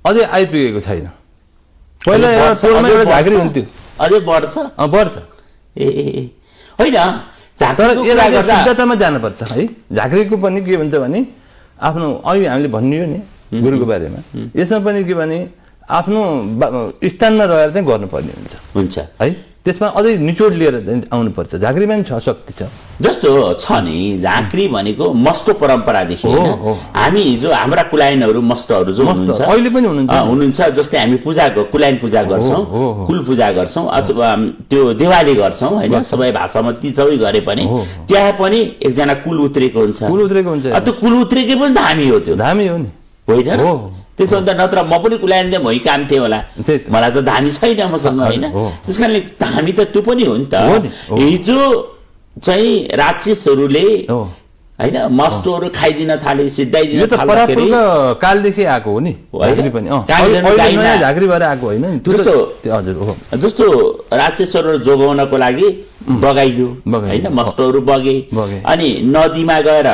अझै आइपुगेको छैन। पहिला एउटा झाँक्री हुन्थ्यो, अझै बढ्छ बढ्छ ए होइन। तर यसलाई शुद्धतामा जानुपर्छ है। झाँक्रीको पनि के भन्छ भने आफ्नो अघि हामीले भन्नियो नि गुरुको बारेमा, यसमा पनि के भने आफ्नो स्थानमा रहेर चाहिँ गर्नुपर्ने हुन्छ है। त्यसमा अझै निचोड लिएर आउनुपर्छ। झाँक्रीमा पनि छ, शक्ति छ। जस्तो छ नि झाँक्री भनेको मस्तो परम्परादेखि होइन, हामी हिजो हाम्रा कुलायनहरू मस्तहरू जो हुनुहुन्छ अहिले पनि हुनुहुन्छ, जस्तै हामी कुलायन पूजा गर्छौँ, कुल पूजा गर्छौँ अथवा त्यो दिवाली गर्छौँ होइन, सबै भाषामा ती सबै गरे पनि त्यहाँ पनि एकजना कुल उत्रेको हुन्छ। त्यो कुल उत्रेकै पनि धामी हो, त्यो धामी हो नि होइन। त्यसो भन्दा नत्र म पनि कुलायन चाहिँ मै काम थिएँ होला, मलाई त धामी छैन मसँग होइन। त्यस कारणले धामी त त्यो पनि हो नि त। हिजो चाहिँ राक्षसहरूले होइन मस्टोहरू खाइदिन थाले, सिद्धाइदिन थाल्दाखेरि कालदेखि आएको हो नि झाँक्री भएर आएको होइन। जस्तो राक्षसहरू जोगाउनको लागि बगाइयो होइन, मस्टोहरू बगे अनि नदीमा गएर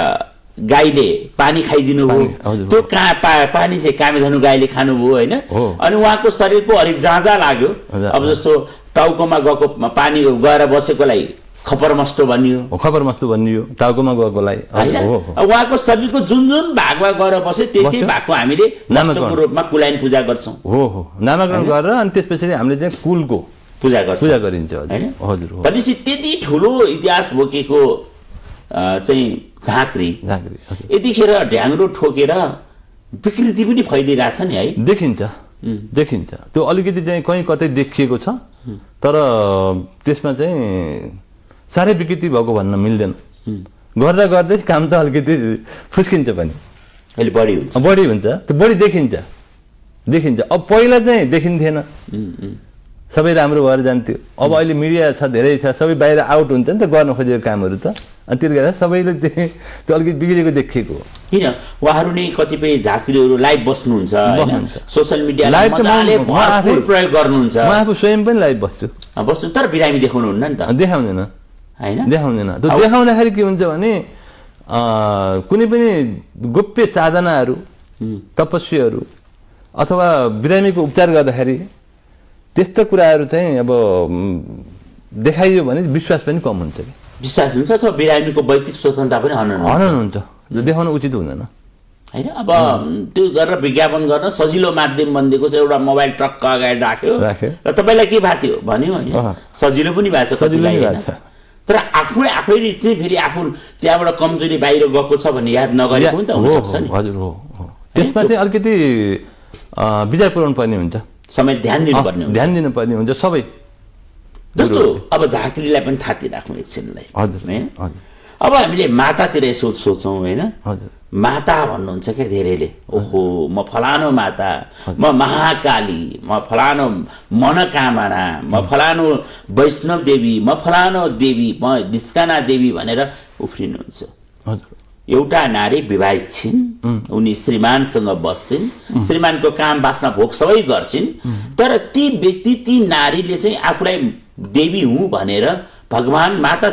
गाईले पानी खाइदिनु भयो, त्यो पानी चाहिँ कामेधनु गाईले खानुभयो होइन। अनि उहाँको शरीरको हरेक जहाँ जहाँ लाग्यो, अब जस्तो टाउकोमा गएको पानी गएर बसेकोलाई खपरमस्तो भनियो, टाउकोमा गएकोलाई होइन। उहाँको शरीरको जुन जुन भागमा गएर बस्यो त्यही भागको हामीले मस्तको रूपमा कुलायन पूजा गर्छौँ। नामाकरण गरेर अनि त्यसपछि हामीले चाहिँ कुलको पूजा गरिन्छ होइन। भनेपछि त्यति ठुलो इतिहास बोकेको चाहिँ झाँक्री यतिखेर ढ्याङ्ग्रो ठोकेर विकृति पनि फैलिरहेछ नि है, देखिन्छ। त्यो अलिकति चाहिँ कहीँ कतै देखिएको छ, तर त्यसमा चाहिँ साह्रै विकृति भएको भन्न मिल्दैन। गर्दा गर्दै काम त अलिकति फुस्किन्छ पनि, अहिले बढी हुन्छ, त्यो बढी देखिन्छ। अब पहिला चाहिँ देखिन्थेन, सबै राम्रो भएर जान्थ्यो। अब अहिले मिडिया छ, धेरै छ, सबै बाहिर आउट हुन्छ नि त गर्न खोजेको कामहरू त, अनि त्यसले गर्दा सबैले त्यो अलिकति बिग्रेको देखिएको हो। किन उहाँहरू नै कतिपय झाँक्रीहरू लाइभ बस्नुहुन्छ होइन, सोसियल मिडियामा भरपुर प्रयोग गर्नुहुन्छ। म आफू स्वयं पनि लाइभ बस्छु, तर बिरामी देखाउनुहुन्न नि त, देखाउँदैन होइन। त्यो देखाउँदाखेरि के हुन्छ भने कुनै पनि गोप्य साधनाहरू, तपस्याहरू अथवा बिरामीको उपचार गर्दाखेरि त्यस्तो कुराहरू चाहिँ अब देखाइयो भने विश्वास पनि कम हुन्छ कि, विश्वास हुन्छ अथवा बिरामीको वैयक्तिक स्वतन्त्रता पनि हनन हुन्छ, देखाउन उचित हुँदैन होइन। अब त्यो गरेर विज्ञापन गर्न सजिलो माध्यम बनिदिएको छ, एउटा मोबाइल ट्रक्क अगाडि राख्यो र तपाईँलाई के भएको थियो भन्यो होइन, सजिलो पनि भएको छ। तर आफैले चाहिँ फेरि आफू त्यहाँबाट कमजोरी बाहिर गएको छ भन्ने याद नगरेको पनि त हुनसक्छ नि। हजुर हो, त्यसमा चाहिँ अलिकति विचार पुर्याउनु पर्ने हुन्छ, समय ध्यान दिनुपर्ने हुन्छ सबै। जस्तो अब झाँक्रीलाई पनि थाती राख्नु एकछिनलाई होइन। अब हामीले मातातिर यसो सोचौँ होइन, माता भन्नुहुन्छ क्या धेरैले, ओहो म फलानो माता, म महाकाली, म फलानो मनोकामना, म फलानो वैष्णव देवी, म फलानो देवी, म निस्काना देवी भनेर उफ्रिनुहुन्छ। एउटा नारी विवाहित छिन्, उनी श्रीमानसँग बस्छिन्, श्रीमानको काम बासना भोग सबै गर्छिन्, तर ती व्यक्ति ती नारीले चाहिँ आफूलाई देवी हुँ भनेर भगवान माता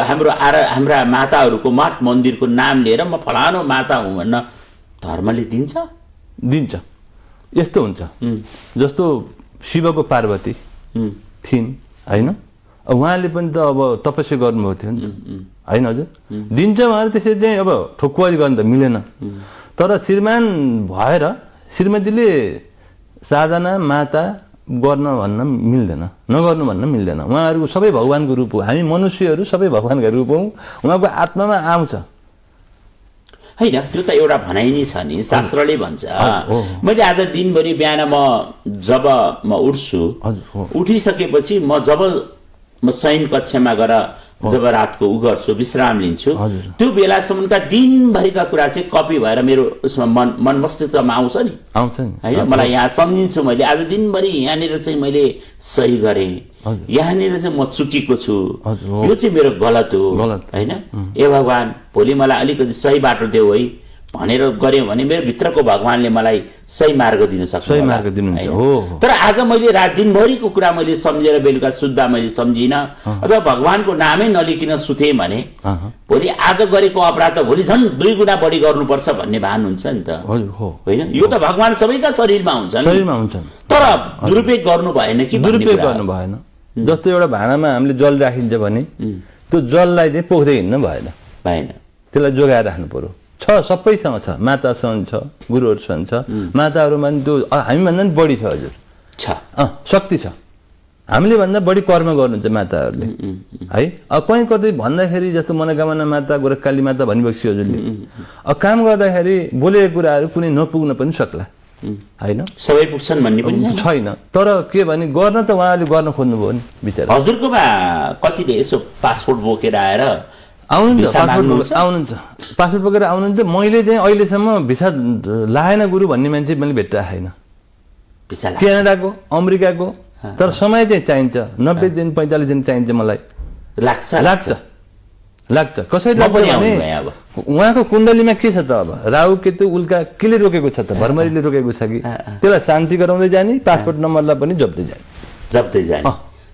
हाम्रा माताहरूको मठ मन्दिरको नाम लिएर म फलानो माता हुँ भन्न धर्मले दिन्छ। यस्तो हुन्छ जस्तो शिवको पार्वती थिइन् होइन, उहाँले पनि त अब तपस्या गर्नुभएको थियो नि त होइन हजुर, दिन्छ उहाँले त्यसरी चाहिँ अब ठोकुवादी गर्नु त मिलेन। तर श्रीमान भएर श्रीमतीले साधना माता गर्न भन्न मिल्दैन, नगर्नु भन्न मिल्दैन। उहाँहरूको सबै भगवान्को रूप हो, हामी मनुष्यहरू सबै भगवान्का रूप हौँ, उहाँको आत्मामा आउँछ होइन। त्यो त एउटा भनाइ नै छ नि, शास्त्रले भन्छ। मैले आज दिनभरि बिहान जब म उठ्छु, उठिसकेपछि जब म शयन कक्षमा गएर जब रातको गर्छु, विश्राम लिन्छु, त्यो बेलासम्मका दिनभरिका कुरा चाहिँ कपी भएर मेरो उसमा मन मस्तिष्कमा आउँछ नि होइन। मलाई यहाँ सम्झिन्छु, मैले आज दिनभरि यहाँनिर चाहिँ मैले सही गरेँ, यहाँनिर चाहिँ म चुकेको छु, हजुर, हो। यो चाहिँ मेरो गलत हो गलत। हैन, ए भगवान भोलि मलाई अलिकति सही बाटो देऊ है भनेर गर्यो भने मेरो भित्रको भगवानले मलाई सही मार्ग दिन सक्छ, सही मार्ग दिनुहुन्छ, हो। तर आज मैले रात दिनभरिको कुरा मैले सम्झेर बेलुका सुत्दा मैले सम्झिन अथवा भगवानको नामै नलिकन सुतेँ भने भोलि आज गरेको अपराध त भोलि झन् 2 गुणा बढी गर्नुपर्छ भन्ने भान हुन्छ नि त, होइन? यो त भगवान सबैका शरीरमा हुन्छन्, तर दुरुपयोग गर्नु भएन कि? दुरुपयोग गर्नु भएन। जस्तो एउटा भाँडामा हामीले जल राखिन्छ भने त्यो जललाई चाहिँ पोख्दै हिँड्नु भएन, त्यसलाई जोगाएर राख्नु पर्यो। सबैसँग छ, मातासँग छ, गुरुहरूसँग छ, माताहरूमा पनि त्यो हामीभन्दा पनि बढी छ, हजुर छ, शक्ति छ। हामीले भन्दा बढी कर्म गर्नुहुन्छ माताहरूले है। अब कहीँ कतै भन्दाखेरि जस्तो मनोकामना माता, गोरखकाली माता भनिबक्सी हजुरले काम गर्दाखेरि बोलेको कुराहरू कुनै नपुग्न पनि सक्ला, होइन? सबै पुग्छन् भन्ने पनि छैन, तर के भने गर्न त उहाँले गर्न खोज्नुभयो नि बिचरा। हजुरकोमा कतिले यसो पासपोर्ट बोकेर आएर आउनुहुन्छ, पासपोर्ट बोकेर आउनुहुन्छ। मैले चाहिँ अहिलेसम्म भिसा लाएन गुरु भन्ने मान्छे मैले भेट्टा छैन, क्यानाडाको, अमेरिकाको। तर समय चाहिँ चाहिन्छ, 90 दिन 45 दिन चाहिन्छ मलाई, लाग्छ। कसरी लाग्छ भने उहाँको कुण्डलीमा के छ त? अब राहु केतु उल्का केले रोकेको छ त? भरमरीले रोकेको छ कि? त्यसलाई शान्ति गराउँदै जाने, पासपोर्ट नम्बरलाई पनि जप्दै जाने।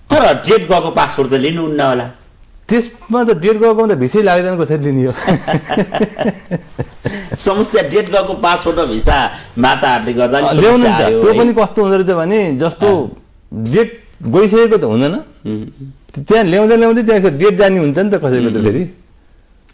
तर डेट गएको पासपोर्ट त लिनुहुन्न होला? त्यसमा त डेट गएको त भिसै लाग्दैन, कसरी लिने हो? समस्या डेट गएको पासपोर्ट भिसा माताहरूले गर्दा ल्याउनुहुन्छ। त्यो पनि कस्तो हुँदो रहेछ भने जस्तो डेट गइसकेको त हुँदैन, त्यहाँ ल्याउँदै त्यहाँ डेट जाने हुन्छ नि त, कसैको त फेरि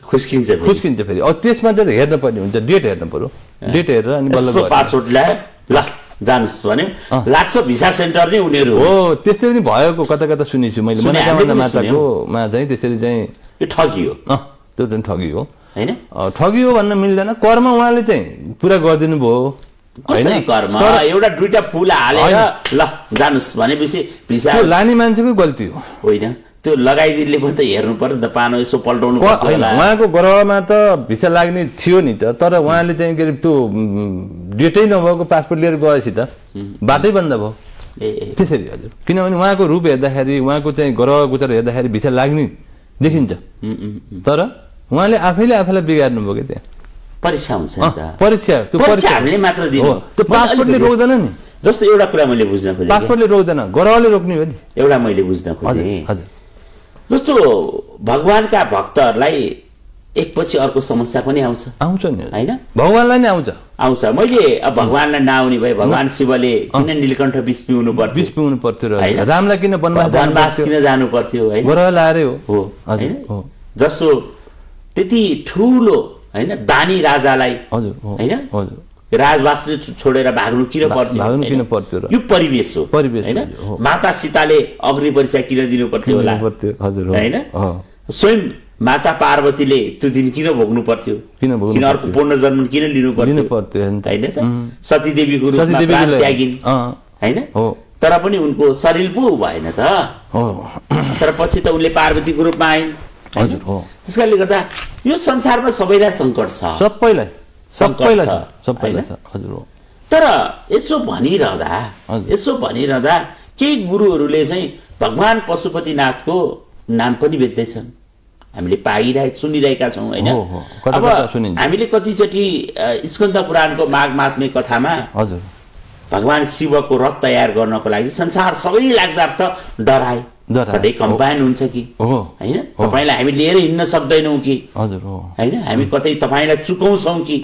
खुस्किन्छ फेरि। अब त्यसमा चाहिँ हेर्नु पर्ने हुन्छ, डेट हेर्नु पर्यो, डेट हेरेर अनि बल्ल पासपोर्ट ल्याए ल जानुस् भन्यो, लाग्छ भिसा सेन्टर नै उनीहरू हो। त्यस्तै पनि भएको कता सुनेछु मैले, मनोकामना माताकोमा चाहिँ त्यसरी चाहिँ यो ठगी हो, त्यो चाहिँ ठगी हो, हैन? ठगी हो भन्न मिल्दैन। कर्म उहाँले चाहिँ पुरा गरिदिनु भयो, कसरी कर्म? एउटा 2टा फुल हालेर ल जानुस् भनेपछि भिसा लाने मान्छेको गल्ती हो, होइन? त्यो लगाइदिने पनि त हेर्नु पर्यो नि त, पानो यसो पल्टाउनु पर्यो। उहाँको ग्रहमा त भिसा लाग्ने थियो नि त, तर उहाँले चाहिँ के अरे त्यो डेटै नभएको पासपोर्ट लिएर गएपछि त बाटै बन्द भयो, त्यसरी हजुर। किनभने उहाँको रूप हेर्दाखेरि, उहाँको चाहिँ ग्रह गोचर हेर्दाखेरि भिसा लाग्ने देखिन्छ, तर उहाँले आफैलाई बिगार्नु भयो कि त्यहाँ परीक्षा हुन्छ नि त। परीक्षा हामीले मात्र दिनु, त्यो पासपोर्टले रोक्दैन नि। जस्तो एउटा कुरा मैले बुझ्न खोजेँ, पासपोर्टले रोक्दैन, ग्रहले रोक्ने हो नि। एउटा मैले बुझ्न खोजेँ, जस्तो भगवानका भक्तहरूलाई एकपछि अर्को समस्या पनि आउँछ नि, हैन? भगवानलाई नै आउँछ। मैले अब भगवानलाई नआउने भए भगवान शिवले किन नीलकण्ठ विष पिउनु पर्थ्यो, रामलाई किन वनवास किन जानु पर्थ्यो, है? ग्रह लाएर हो, हैन? जस्तो त्यति ठुलो हैन दानी राजालाई, हैन, राजवासले छोडेर भाग्नु किन पर्थ्यो? यो परिवेश हो, हैन? माता सीताले अग्नि परीक्षा किन दिनु पर्थ्यो होला, हैन? स्वयं माता पार्वतीले त्यो दिन किन भोग्नु पर्थ्यो? किन अर्को पुनर्जन्म किन लिनु पर्थ्यो, हैन त? सती देवीको रूपमा प्राण त्यागिन्, हैन? तर पनि उनको शरीर पो भएन त, तर पछि त उनले पार्वतीको रूपमा आइन्, हजुर हो। त्यसकारणले गर्दा यो संसारमा सबैलाई सङ्कट छ, सबैलाई हजुर हो। तर यसो भनिरहँदा केही गुरुहरूले चाहिँ भगवान पशुपतिनाथको नाम पनि बेच्दैछन्, हामीले सुनिरहेका छौँ, होइन? अब हामीले कतिचोटि स्कन्द पुराणको माघ महात्म्य कथामा हजुर भगवान शिवको रथ तयार गर्नको लागि संसार सबै लाग्दार्थ डराए, कतै कम्पाइन हुन्छ कि, होइन? तपाईँलाई हामी लिएर हिँड्न सक्दैनौँ कि, होइन? हामी कतै तपाईँलाई चुकाउँछौँ कि,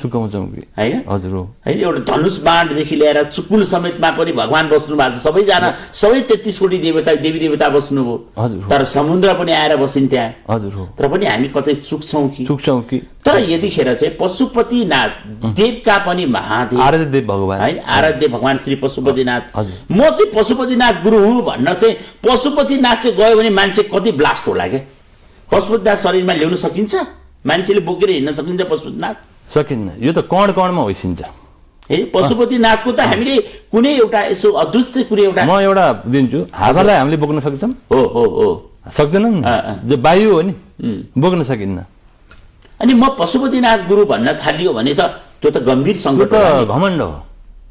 होइन? होइन, एउटा धनुष बाणदेखि लिएर चुकुल समेतमा पनि भगवान बस्नु भएको छ, सबैजना सबै 33 कोटी देवी देवता बस्नुभयो, तर समुद्र पनि आएर बसिन् त्यहाँ, तर पनि हामी कतै चुक्छौँ कि। तर यतिखेर चाहिँ पशुपतिनाथ देवका पनि महादेव, आराध्य भगवान, होइन? आराध्य भगवान श्री पशुपतिनाथ। म चाहिँ पशुपतिनाथ गुरु हुँ भन्न चाहिँ पशुपतिनाथ चाहिँ गयो भने मान्छे कति ब्लास्ट होला क्या? पशुपतिनाथ शरीरमा ल्याउन सकिन्छ? मान्छेले बोकेर हिँड्न सकिन्छ पशुपतिनाथ? सकिन्न, यो त कणमा होइसिन्छ। पशुपतिनाथको त हामीले कुनै एउटा यसो अदृश्य कुनै एउटा, म एउटा दिन्छु, हावालाई हामीले बोक्न सक्छौँ? सक्दैनौँ नि, जो वायु हो नि, बोक्न सकिन्न। अनि म पशुपतिनाथ गुरु भन्न थालियो भने त त्यो त गम्भीर सङ्कट, घमण्ड हो,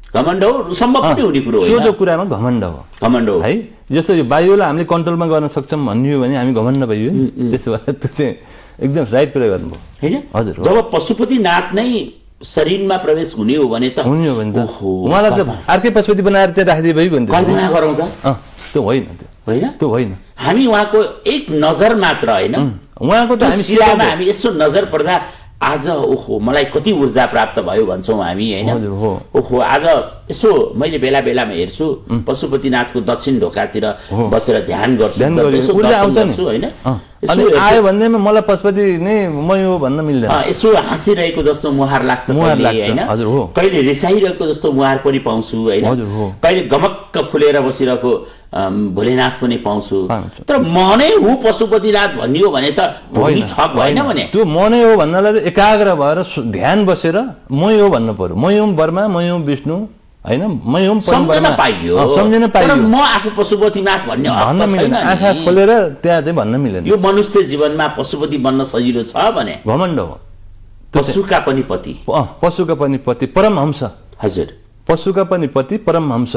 घमण्ड हो, सम्भव पनि हुने कुरो सोझो होइन, कुरामा घमण्ड हो घमण्ड हो है। जस्तो यो वायुलाई हामीले कन्ट्रोलमा गर्न सक्छौँ भन्ने हो भने हामी घमण्ड भइयो नि। त्यसो भए त्यो चाहिँ एकदम राइट कुरा गर्नुभयो होइन। हजुर हो। जब पशुपतिनाथ नै शरीरमा प्रवेश हुने हो भने त हुने हो भने त ओहो, उहाँलाई त अर्कै पशुपति बनाएर त्यहाँ राखिदिए भयो भने कल्पना गरौँ त, त्यो होइन, होइन त्यो होइन। हामी उहाँको एक नजर मात्र होइन, उहाँको त त्यो हामी शिलामा हामी यसो नजर पर्दा आज ओहो मलाई कति ऊर्जा प्राप्त भयो भन्छौँ हामी होइन। हजुर हो। ओहो आज यसो मैले बेला बेलामा हेर्छु पशुपतिनाथको दक्षिण ढोकातिर बसेर ध्यान गर्छु, ध्यान गर्यो, यसो ऊर्जा दर्शन आउँछ नि। गर्छु होइन। अनि आयो भन्दैमा मलाई पशुपति नै मै हो भन्न मिल्दैन। यसो हाँसिरहेको जस्तो मुहार लाग्छ मुहार कहिले, लाग्छ, होइन। हजुर हो। कहिले रिसाइरहेको जस्तो मुहार पनि पाउँछु होइन। हजुर हो। कहिले गमक्क फुलेर बसिरहेको भोलेनाथ पनि पाउँछु। पाउँछु। तर म नै हुँ पशुपतिनाथ भन्ने हो भने त होइन, छक होइन भने त्यो म नै हो भन्नलाई चाहिँ एकाग्र भएर ध्यान बसेर मै हो भन्नु पर्यो। मै हुँ ब्रह्मा, मै हुँ विष्णु होइन, मै हुँ सम्झन पाइयो, सम्झन तर पाइयो म आफू पशुपतिनाथ भन्ने भन्न अर्थ मिलेन। छैन आँखा नि। खोलेर त्यहाँ चाहिँ भन्न मिलेन। यो मनुष्य जीवनमा पशुपति बन्न सजिलो छ भने घमण्ड हो। पशुका पनि पति। पशुका पनि पति परमहंस, हजुर पशुका पनि पति परमहंस।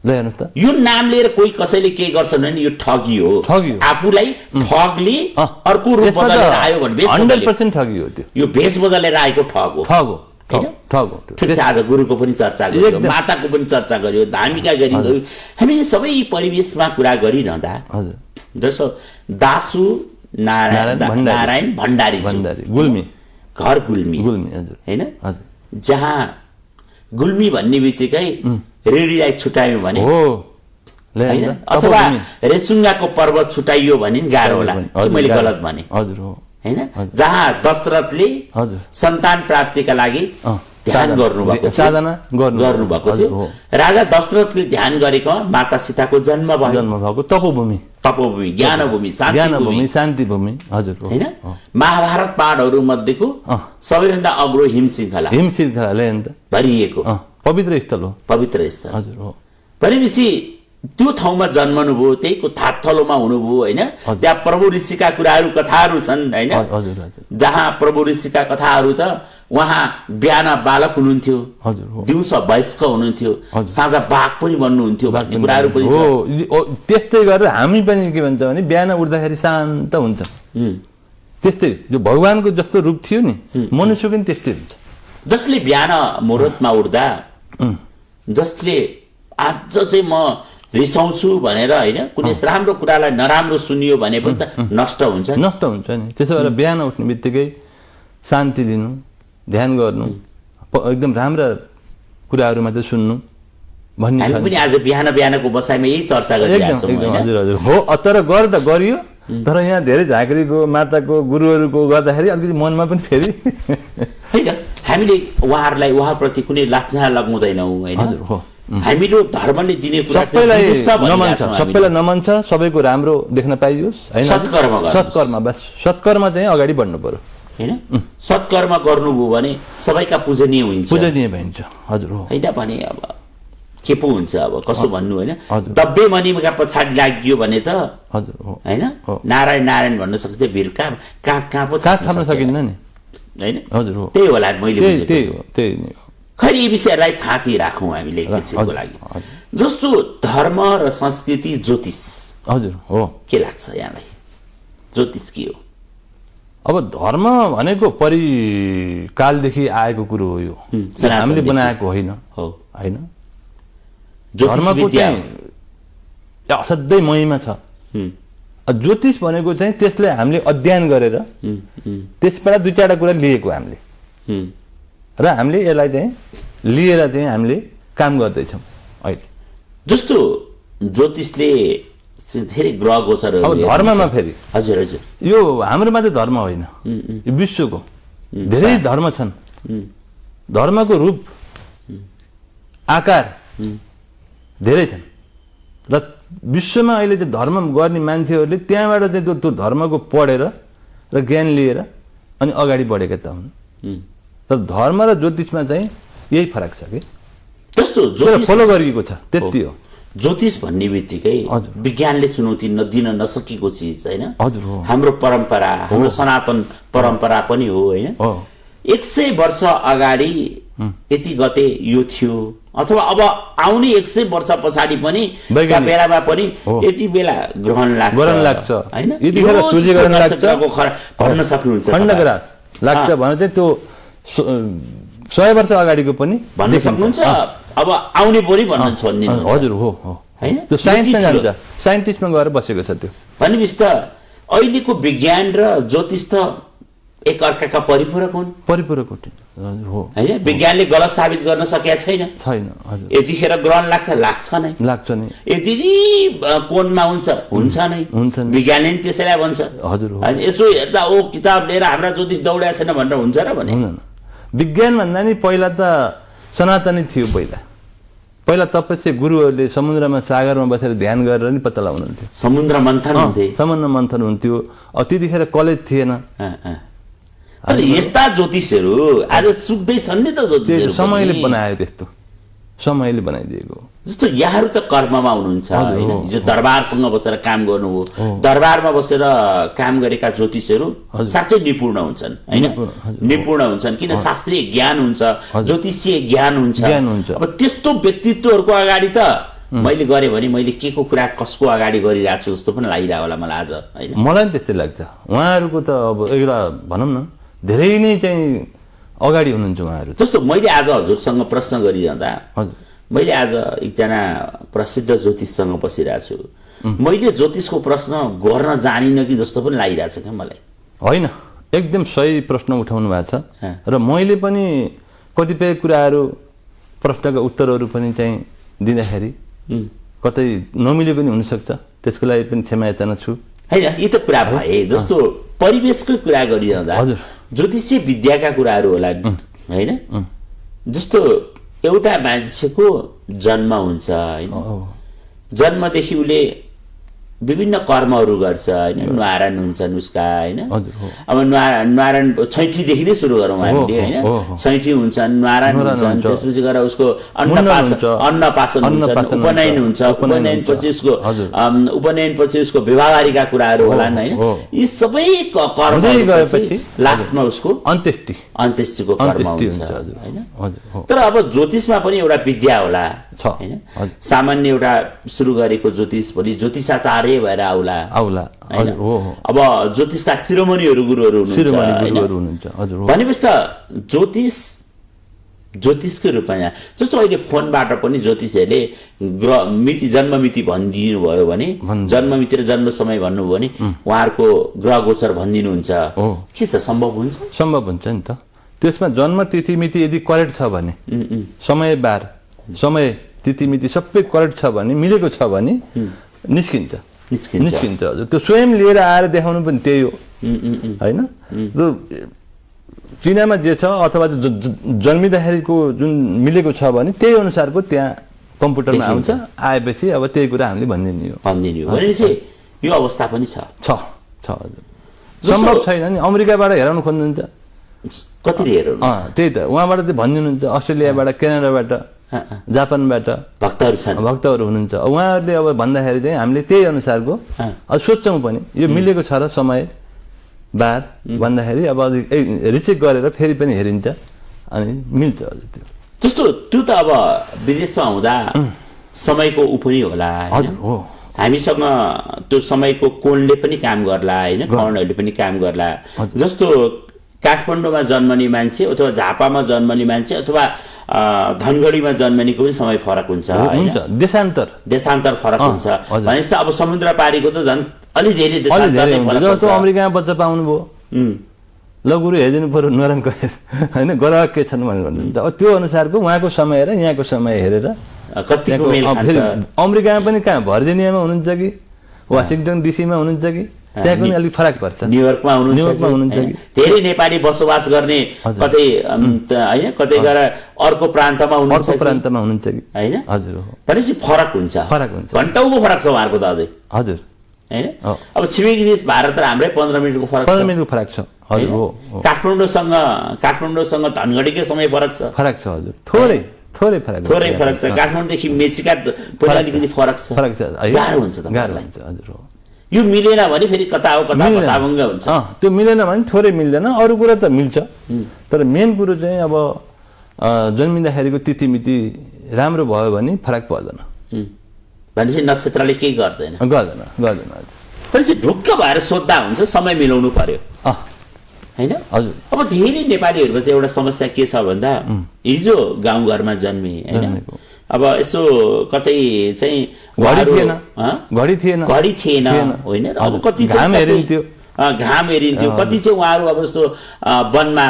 ल हेर्नुहोस् त, यो नाम लिएर कोही कसैले के गर्छन् भने यो ठगी हो। ठगी हो। आफूलाई ठगले अर्को रूप यसमा बदलेर आयो भने भेष 100% ठगी हो त्यो। यो भेष बदलेर आएको ठग हो। ठग हो, होइन? ठग हो। ठिक छ, आज गुरुको पनि चर्चा गर्यो, एकदम। माताको पनि चर्चा गर्यो, धार्मिका गरियो। हामी सबै परिवेशमा कुरा गरिरहँदा हजुर जसो दासु नारायण नारायण भण्डारी भण्डारी गुल्मी, घर गुल्मी गुल्मी हजुर होइन, हजुर जहाँ गुल्मी भन्ने बित्तिकै रेडीलाई छुट्यायौँ भने हो। ल होइन, हेर्नु, अथवा तपोभूमि। रेसुङ्गाको पर्वत छुटाइयो भने नि गाह्रो होला। हजुर, मैले गाह्रो। गलत भने हजुर हो। होइन, जहाँ दशरथले हजुर सन्तान प्राप्तिका लागि ध्यान गर्नुभएको थियो, साधना गर्नुभएको हजुर, थियो। हो। राजा दशरथले ध्यान गरेको माता सीताको जन्म भयो। जन्म भएको तपोभूमि, तपोभूमि, ज्ञानभूमि, शान्तिभूमि ज्ञानभूमि, शान्तिभूमि हजुर हो। होइन। महाभारत पाठहरू मध्येको सबैभन्दा अग्लो हिम श्रृङ्खला हिम श्रृङ्खला ल हेर्नु त, भरिएको पवित्र स्थल हो। पवित्र स्थल हजुर हो। भनेपछि त्यो ठाउँमा जन्मनुभयो, त्यहीको थाथलोमा हुनुभयो होइन। त्यहाँ प्रभु ऋषिका कुराहरू कथाहरू छन् होइन, हजुर हजुर जहाँ प्रभु ऋषिका कथाहरू त उहाँ बिहान बालक हुनुहुन्थ्यो, हजुर हो। दिउँसो वयस्क हुनुहुन्थ्यो, साँझ बाघ पनि बन्नुहुन्थ्यो भन्ने कुराहरू पनि छ। हो। त्यस्तै गरेर हामी पनि के भन्छ भने बिहान उठ्दाखेरि शान्त हुन्छ। त्यस्तै जो भगवानको जस्तो रूप थियो नि मनुष्य पनि त्यस्तै हुन्छ। जसले बिहान मुहुर्तमा उठ्दा, जसले आज चाहिँ म रिसाउँछु भनेर होइन, कुनै राम्रो कुरालाई नराम्रो सुनियो भने पनि त नष्ट हुन्छ नि। नष्ट हुन्छ नि। त्यसो भएर बिहान उठ्ने बित्तिकै शान्ति लिनु, ध्यान गर्नु, एकदम राम्रा कुराहरू मात्रै सुन्नु भन्ने हामी छ। पनि आज बिहान बिहानको बसाइमा यही चर्चा एकदम गरिरहेका छौँ एकदम होइन। हजुर हजुर हो। तर गर्दा गरियो, तर यहाँ धेरै झाँक्रीको माताको गुरुहरूको गर्दाखेरि अलिकति मनमा पनि फेरि होइन, हामीले उहाँहरूलाई उहाँप्रति कुनै लाछना लगाउँदैनौँ होइन। हजुर हो। हामीलो धर्मले दिने कुरा सबैलाई नमन छ, सबैलाई नमन छ, सबैको राम्रो देख्न पाइयोस् होइन। सत्कर्म गर्नुहोस्। सत्कर्म, बस सत्कर्म चाहिँ अगाडि बढ्नु पर्यो। होइन, सत्कर्म गर्नुभयो भने सबैका पूजनीय हुन्छ, पूजनीय भइन्छ। हजुर हो। होइन भने अब के पो हुन्छ, अब कसो भन्नु होइन। हजुर। दब्बे मनिका पछाडि लाग्यो भने त हजुर हो। होइन, हो। नारायण नारायण भन्न सक्छ, भिर कहाँ कहाँ पो कहाँ थाप्न सकिन्न नि। होइन, हजुर हो। त्यही होला मैले त्यही बुझेको त्यही छु। हो, त्यही नै हो। खै यी विषयहरूलाई थाती राखौँ हामीले एकैछिनको हजुर, लागि। हजुर। जस्तो धर्म र संस्कृति, ज्योतिष हजुर हो। के लाग्छ यहाँलाई? ज्योतिष के हो? अब धर्म भनेको परिकालदेखि आएको कुरो हो। यो सनातनदेखि। हामीले बनाएको होइन हो होइन। ज्योतिष धर्मको विद्या चाहिँ असाध्यै महिमा छ। ज्योतिष भनेको चाहिँ त्यसले हामीले अध्ययन गरेर त्यसबाट दुई चारवटा कुरा लिएको हामीले, र हामीले यसलाई चाहिँ लिएर चाहिँ हामीले काम गर्दैछौँ अहिले। जस्तो ज्योतिषले धेरै ग्रह गोचरहरू अब धर्ममा फेरि हजुर हजुर यो हाम्रो मात्रै धर्म होइन, यो विश्वको धेरै धर्म छन्। धर्मको रूप आकार धेरै छन् र विश्वमा अहिले चाहिँ धर्म गर्ने मान्छेहरूले त्यहाँबाट चाहिँ त्यो धर्मको पढेर र ज्ञान लिएर अनि अगाडि बढेका त हुन्। तर धर्म र ज्योतिषमा चाहिँ यही फरक छ कि जस्तो ज्योतिष फलो गरिएको छ, त्यति हो। ज्योतिष भन्ने बित्तिकै हजुर। विज्ञानले चुनौती दिन नसकेको चिज होइन। हजुर हो। हाम्रो परम्परा, हाम्रो सनातन परम्परा पनि हो होइन। हो। 100 वर्ष अगाडि यति गते यो थियो अथवा अब आउने 100 वर्ष पछाडि पनि वैज्ञानिक बेलामा पनि यति बेला ग्रहण लाग्छ हैन यतिखेर सूर्य ग्रहण लाग्छ भन्न सक्नुहुन्छ खण्डग्रास लाग्छ भने चाहिँ त्यो 100 वर्ष अगाडिको पनि भन्न सक्नुहुन्छ अब आउने पनि भन्न भन्दिनु हजुर हो हैन त्यो साइन्समा जान्छ साइन्टिस्टमा गएर बसेको छ त्यो भनेपछि त अहिलेको विज्ञान र ज्योतिष त एक अर्काका परिपूरक हुन् परिपूरक हो हैन विज्ञानले गलत साबित गर्न सकेको छैन हजुर यतिखेर ग्रहण लाग्छ नै यति कोणमा हुन्छ नै विज्ञानले नि त्यसैलाई भन्छ हजुर हो अनि यसो हेर्दा ओ किताब लिएर हाम्रा ज्योतिष दौड्या छैन भनेर हुन्छ र भने विज्ञान भन्दा नि पहिला त सनातनी थियो पहिला तपस्या गुरुहरूले समुद्रमा सागरमा बसेर ध्यान गरेर नि पत्ता लगाउनुहुन्थ्यो समुद्र मन्थन हुन्थ्यो त्यतिखेर कलेज थिएन तर यस्ता ज्योतिषहरू आज चुक्दैछन् नि त ज्योतिषहरू समयले बनायो त्यस्तो समयले बनाइदिएको जस्तो यहाँहरू त कर्ममा हुनुहुन्छ हैन जो दरबारसँग बसेर काम गर्नुभयो दरबारमा बसेर काम गरेका ज्योतिषहरू साँच्चै निपुण हुन्छन् हैन निपुण हुन्छन् किन शास्त्रीय ज्ञान हुन्छ ज्योतिषीय ज्ञान हुन्छ अब त्यस्तो व्यक्तित्वहरूको अगाडि त मैले गरे भने मैले के को कुरा कसको अगाडि गरिरहेको छु जस्तो पनि लागिरहेको होला मलाई आज हैन मलाई पनि त्यस्तै लाग्छ उहाँहरूको त अब एउटा भनौँ न धेरै नै चाहिँ अगाडि हुनुहुन्छ उहाँहरू जस्तो मैले आज हजुरसँग प्रश्न गरिरहँदा मैले आज एकजना प्रसिद्ध ज्योतिषसँग बसिरहेको छु मैले ज्योतिषको प्रश्न गर्न जानिन कि जस्तो पनि लागिरहेछ क्या मलाई होइन एकदम सही प्रश्न उठाउनु भएको छ र मैले पनि कतिपय कुराहरू प्रश्नका उत्तरहरू पनि चाहिँ दिँदाखेरि कतै नमिले पनि हुनसक्छ त्यसको लागि पनि क्षमा याचना छु हैन यी त कुरा भए जस्तो परिवेशकै कुरा गरिरहँदा ज्योतिषीय विद्याका कुराहरू होला हैन जस्तो एउटा मान्छेको जन्म हुन्छ हैन जन्मदेखि उले विभिन्न कर्महरू गर्छ हैन न्वारण हुन्छन् उसका हैन अब न्वारण छैठीदेखि नै सुरु गरौँ हामीले हैन छैठी हुन्छन् न्वारण हुन्छन् त्यसपछि गएर उसको अन्नपासन हुन्छ उपनयन हुन्छ उपनयनपछि उसको विवाहरीका कुराहरू होलान् हैन यी सबै कर्म गएपछि लास्टमा उसको अन्त्येष्टिको कर्म हुन्छ हैन तर अब ज्योतिषमा पनि एउटा विद्या होला हैन सामान्य एउटा सुरु गरेको ज्योतिष भोलि ज्योतिषाचार्य भएर आउला अब ज्योतिषका शिरोमणिहरू गुरुहरू हुनुहुन्छ भनेपछि त ज्योतिषकै रूपमा जस्तो अहिले फोनबाट पनि ज्योतिषहरूले जन्म मिति भनिदिनु भयो भने जन्म मिति र जन्म समय भन्नुभयो भने उहाँहरूको ग्रह गोचर भनिदिनुहुन्छ के छ सम्भव हुन्छ नि त त्यसमा जन्म तिथि मिति यदि करेक्ट छ भने समय बार समय तिथि मिति सबै करेक्ट छ भने मिलेको छ भने निस्किन्छ हजुर त्यो स्वयं लिएर आएर देखाउनु पनि त्यही हो हैन चिनामा जे छ अथवा जन्मिँदाखेरिको जुन मिलेको छ भने त्यही अनुसारको त्यहाँ कम्प्युटरमा आउँछ आएपछि अब त्यही कुरा हामीले भनिदिने हो भनेपछि यो अवस्था पनि छ हजुर सम्भव छैन नि अमेरिकाबाट हेराउनु खोज्नुहुन्छ कति हेराउनु त्यही त उहाँबाट चाहिँ भनिदिनुहुन्छ अस्ट्रेलियाबाट क्यानाडाबाट जापानबाट भक्तहरू हुनुहुन्छ उहाँहरूले अब भन्दाखेरि चाहिँ हामीले त्यही अनुसारको सोच्छौँ पनि यो मिलेको छ र समय बार भन्दाखेरि अब रिचेक गरेर फेरि पनि हेरिन्छ अनि मिल्छ हजुर त्यो जस्तो त्यो त अब विदेशमा हुँदा समयको ऊ पनि होला हामीसँग त्यो समयको कोणले पनि काम गर्ला हैन करणहरूले पनि काम गर्ला जस्तो काठमाडौँमा जन्मने मान्छे अथवा झापामा जन्मने मान्छे अथवा धनगढीमा जन्मनेको पनि समय फरक हुन्छ देशान्तर फरक हुन्छ भनेपछि त अब समुद्र पारीको त झन् अलि धेरै जस्तो अमेरिकामा बच्चा पाउनुभयो ल गुरु हेरिदिनु पर्यो नराम्रो होइन ग्रह के छन् भनेर भन्नुहुन्छ अब त्यो अनुसारको उहाँको समय र यहाँको समय हेरेर कतिको मेल खान्छ अमेरिकामा पनि कहाँ भर्जिनियामा हुनुहुन्छ कि वासिङटन डीसीमा हुनुहुन्छ कि त्यहाँ पनि अलिक फरक पर्छ न्युयोर्कमा हुनुहुन्छ कि धेरै नेपाली बसोबास गर्ने कतै हैन कतै गएर अर्को प्रान्तमा हुनुहुन्छ कि हैन हजुर भनेपछि फरक हुन्छ घण्टौको फरक छ उहाँहरूको त अझै हजुर हैन अब छिमेकी देश भारत र हाम्रै 15 मिनेटको फरक छ हजुर हो काठमाडौँसँग धनगढीकै समय फरक छ हजुर थोरै फरक छ काठमाडौँदेखि मेचीका पनि अलिकति फरक छ गाह्रो हुन्छ हजुर हो यो मिलेन भने फेरि कता हो कता पताभङ्ग हुन्छ त्यो मिलेन भने थोरै मिल्दैन अरू कुरा त मिल्छ तर मेन कुरो चाहिँ अब जन्मिँदाखेरिको तिथिमिति राम्रो भयो भने फरक पर्दैन भनेपछि नक्षत्रले केही गर्दैन गर्दैन गर्दैन भनेपछि ढुक्क भएर सोध्दा हुन्छ समय मिलाउनु पर्यो हैन हजुर अब धेरै नेपालीहरूको चाहिँ एउटा समस्या के छ भन्दा हिजो गाउँघरमा जन्मे हैन अब यसो कतै चाहिँ घडी थिएन होइन अब कति घाम हेरिन्थ्यो कति चाहिँ उहाँहरू अब जस्तो वनमा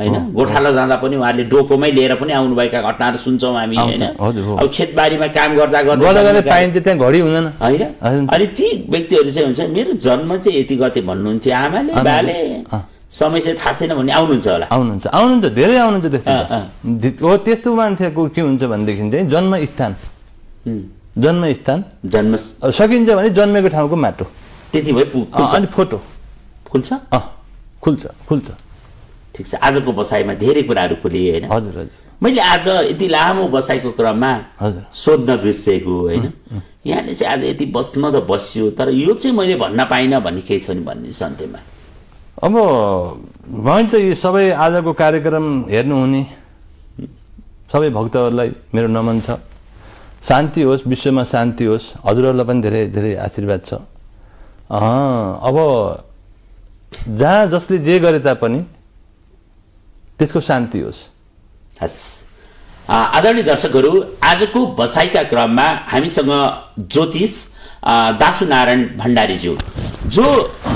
हैन गोठालो जाँदा पनि उहाँहरूले डोकोमै लिएर पनि आउनुभएका घटनाहरू सुन्छौँ हामी हैन अब खेतबारीमा काम गर्दा गर्दा पाइन्छ त्यहाँ घडी हुँदैन हैन अनि ती व्यक्तिहरू चाहिँ हुन्छ मेरो जन्म चाहिँ यति गते भन्नुहुन्थ्यो आमाले बाले समय चाहिँ थाहा छैन भन्ने आउनुहुन्छ होला आउनुहुन्छ धेरै आउनुहुन्छ त्यस्तो हो त्यस्तो मान्छेको के हुन्छ भनेदेखि चाहिँ जन्म सकिन्छ भने जन्मेको ठाउँको माटो त्यति भए अनि फोटो खुल्छ ठिक छ आजको बसाइमा धेरै कुराहरू खुलिए हैन हजुर हजुर मैले आज यति लामो बसाइको क्रममा सोध्न बिर्सेको हैन यहाँले चाहिँ आज यति बस्न त बस्यो तर यो चाहिँ मैले भन्न पाइनँ भन्ने केही छ नि भन्ने अन्त्यमा अब मैले त यो सबै आजको कार्यक्रम हेर्नुहुने सबै भक्तहरूलाई मेरो नमन छ शान्ति होस् विश्वमा शान्ति होस् हजुरहरूलाई पनि धेरै धेरै आशीर्वाद छ अब जहाँ जसले जे गरे तापनि त्यसको शान्ति होस् हस् आदरणीय दर्शकहरू आजको बसाइका क्रममा हामीसँग ज्योतिष दासुनारायण भण्डारीज्यू जो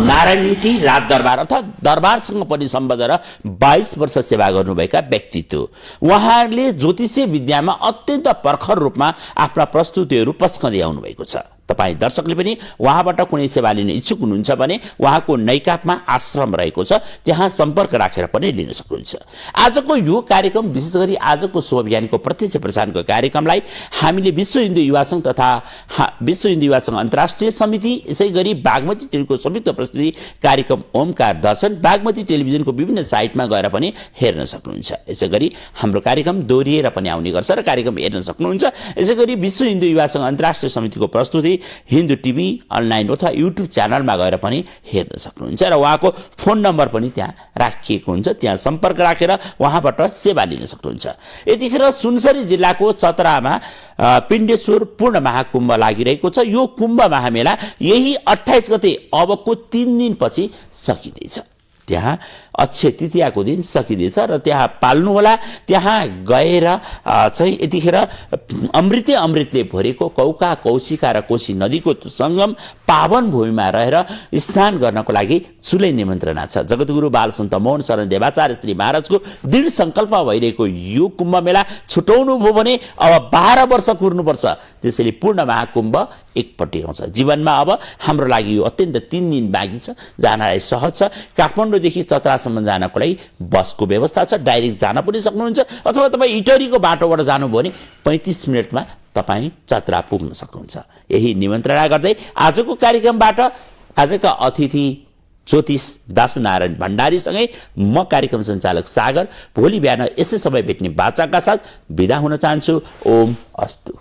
नारायणी राज दरबार अर्थात् दरबारसँग पनि सम्बद्ध र 22 वर्ष सेवा गर्नुभएका व्यक्तित्व उहाँहरूले ज्योतिषीय विद्यामा अत्यन्त प्रखर रूपमा आफ्ना प्रस्तुतिहरू पस्कँदै आउनु भएको छ तपाईँ दर्शकले पनि उहाँबाट कुनै सेवा लिन इच्छुक हुनुहुन्छ भने उहाँको नैकापमा आश्रम रहेको छ त्यहाँ सम्पर्क राखेर पनि लिन सक्नुहुन्छ आजको यो कार्यक्रम विशेष गरी आजको शुभ अभियानको प्रत्यक्ष प्रसारणको कार्यक्रमलाई हामीले विश्व हिन्दू युवा संघ तथा विश्व हिन्दू युवा संघ अन्तर्राष्ट्रिय समिति यसै गरी बागमती टेलिभिजनको संयुक्त प्रस्तुति कार्यक्रम ओमकार दर्शन बागमती टेलिभिजनको विभिन्न साइटमा गएर पनि हेर्न सक्नुहुन्छ यसै गरी हाम्रो कार्यक्रम दोहोरिएर पनि आउने गर्छ र कार्यक्रम हेर्न सक्नुहुन्छ यसै गरी विश्व हिन्दू युवा संघ अन्तर्राष्ट्रिय समितिको प्रस्तुति हिन्दू टिभी अनलाइन अथवा युट्युब च्यानलमा गएर पनि हेर्न सक्नुहुन्छ र उहाँको फोन नम्बर पनि त्यहाँ राखिएको हुन्छ त्यहाँ सम्पर्क राखेर उहाँबाट सेवा लिन सक्नुहुन्छ यतिखेर सुनसरी जिल्लाको चतरामा पिण्डेश्वर पूर्ण महाकुम्भ लागिरहेको छ यो कुम्भ महामेला यही 28 गते अबको 3 दिनपछि सकिँदैछ त्यहाँ अक्षय तृतीयाको दिन सकिँदैछ र त्यहाँ पाल्नुहोला त्यहाँ गएर चाहिँ यतिखेर अमृतले भरेको कौका कौशिका र कोशी नदीको सङ्गम पावन भूमिमा रहेर स्नान गर्नको लागि ठुलै निमन्त्रणा छ जगतगुरु बालसन्त मोहन शरण देवाचार्य श्री महाराजको दृढ सङ्कल्प भइरहेको यो कुम्भ मेला छुटाउनु भयो भने अब 12 वर्ष कुर्नुपर्छ त्यसैले पूर्ण महाकुम्भ एकपट्टि आउँछ जीवनमा अब हाम्रो लागि यो अत्यन्त 3 दिन बाँकी छ जानलाई सहज छ काठमाडौँदेखि चतरासम्म जानको लागि बसको व्यवस्था छ डाइरेक्ट जान पनि सक्नुहुन्छ अथवा तपाईँ इटरीको बाटोबाट जानुभयो भने 35 मिनटमा तपाईँ चतरा पुग्न सक्नुहुन्छ यही निमन्त्रणा गर्दै आजको कार्यक्रमबाट आजका अतिथि ज्योतिष दासुनारायण भण्डारीसँगै म कार्यक्रम सञ्चालक सागर भोलि बिहान यसै समय भेट्ने बाचाका साथ बिदा हुन चाहन्छु ओम अस्तु।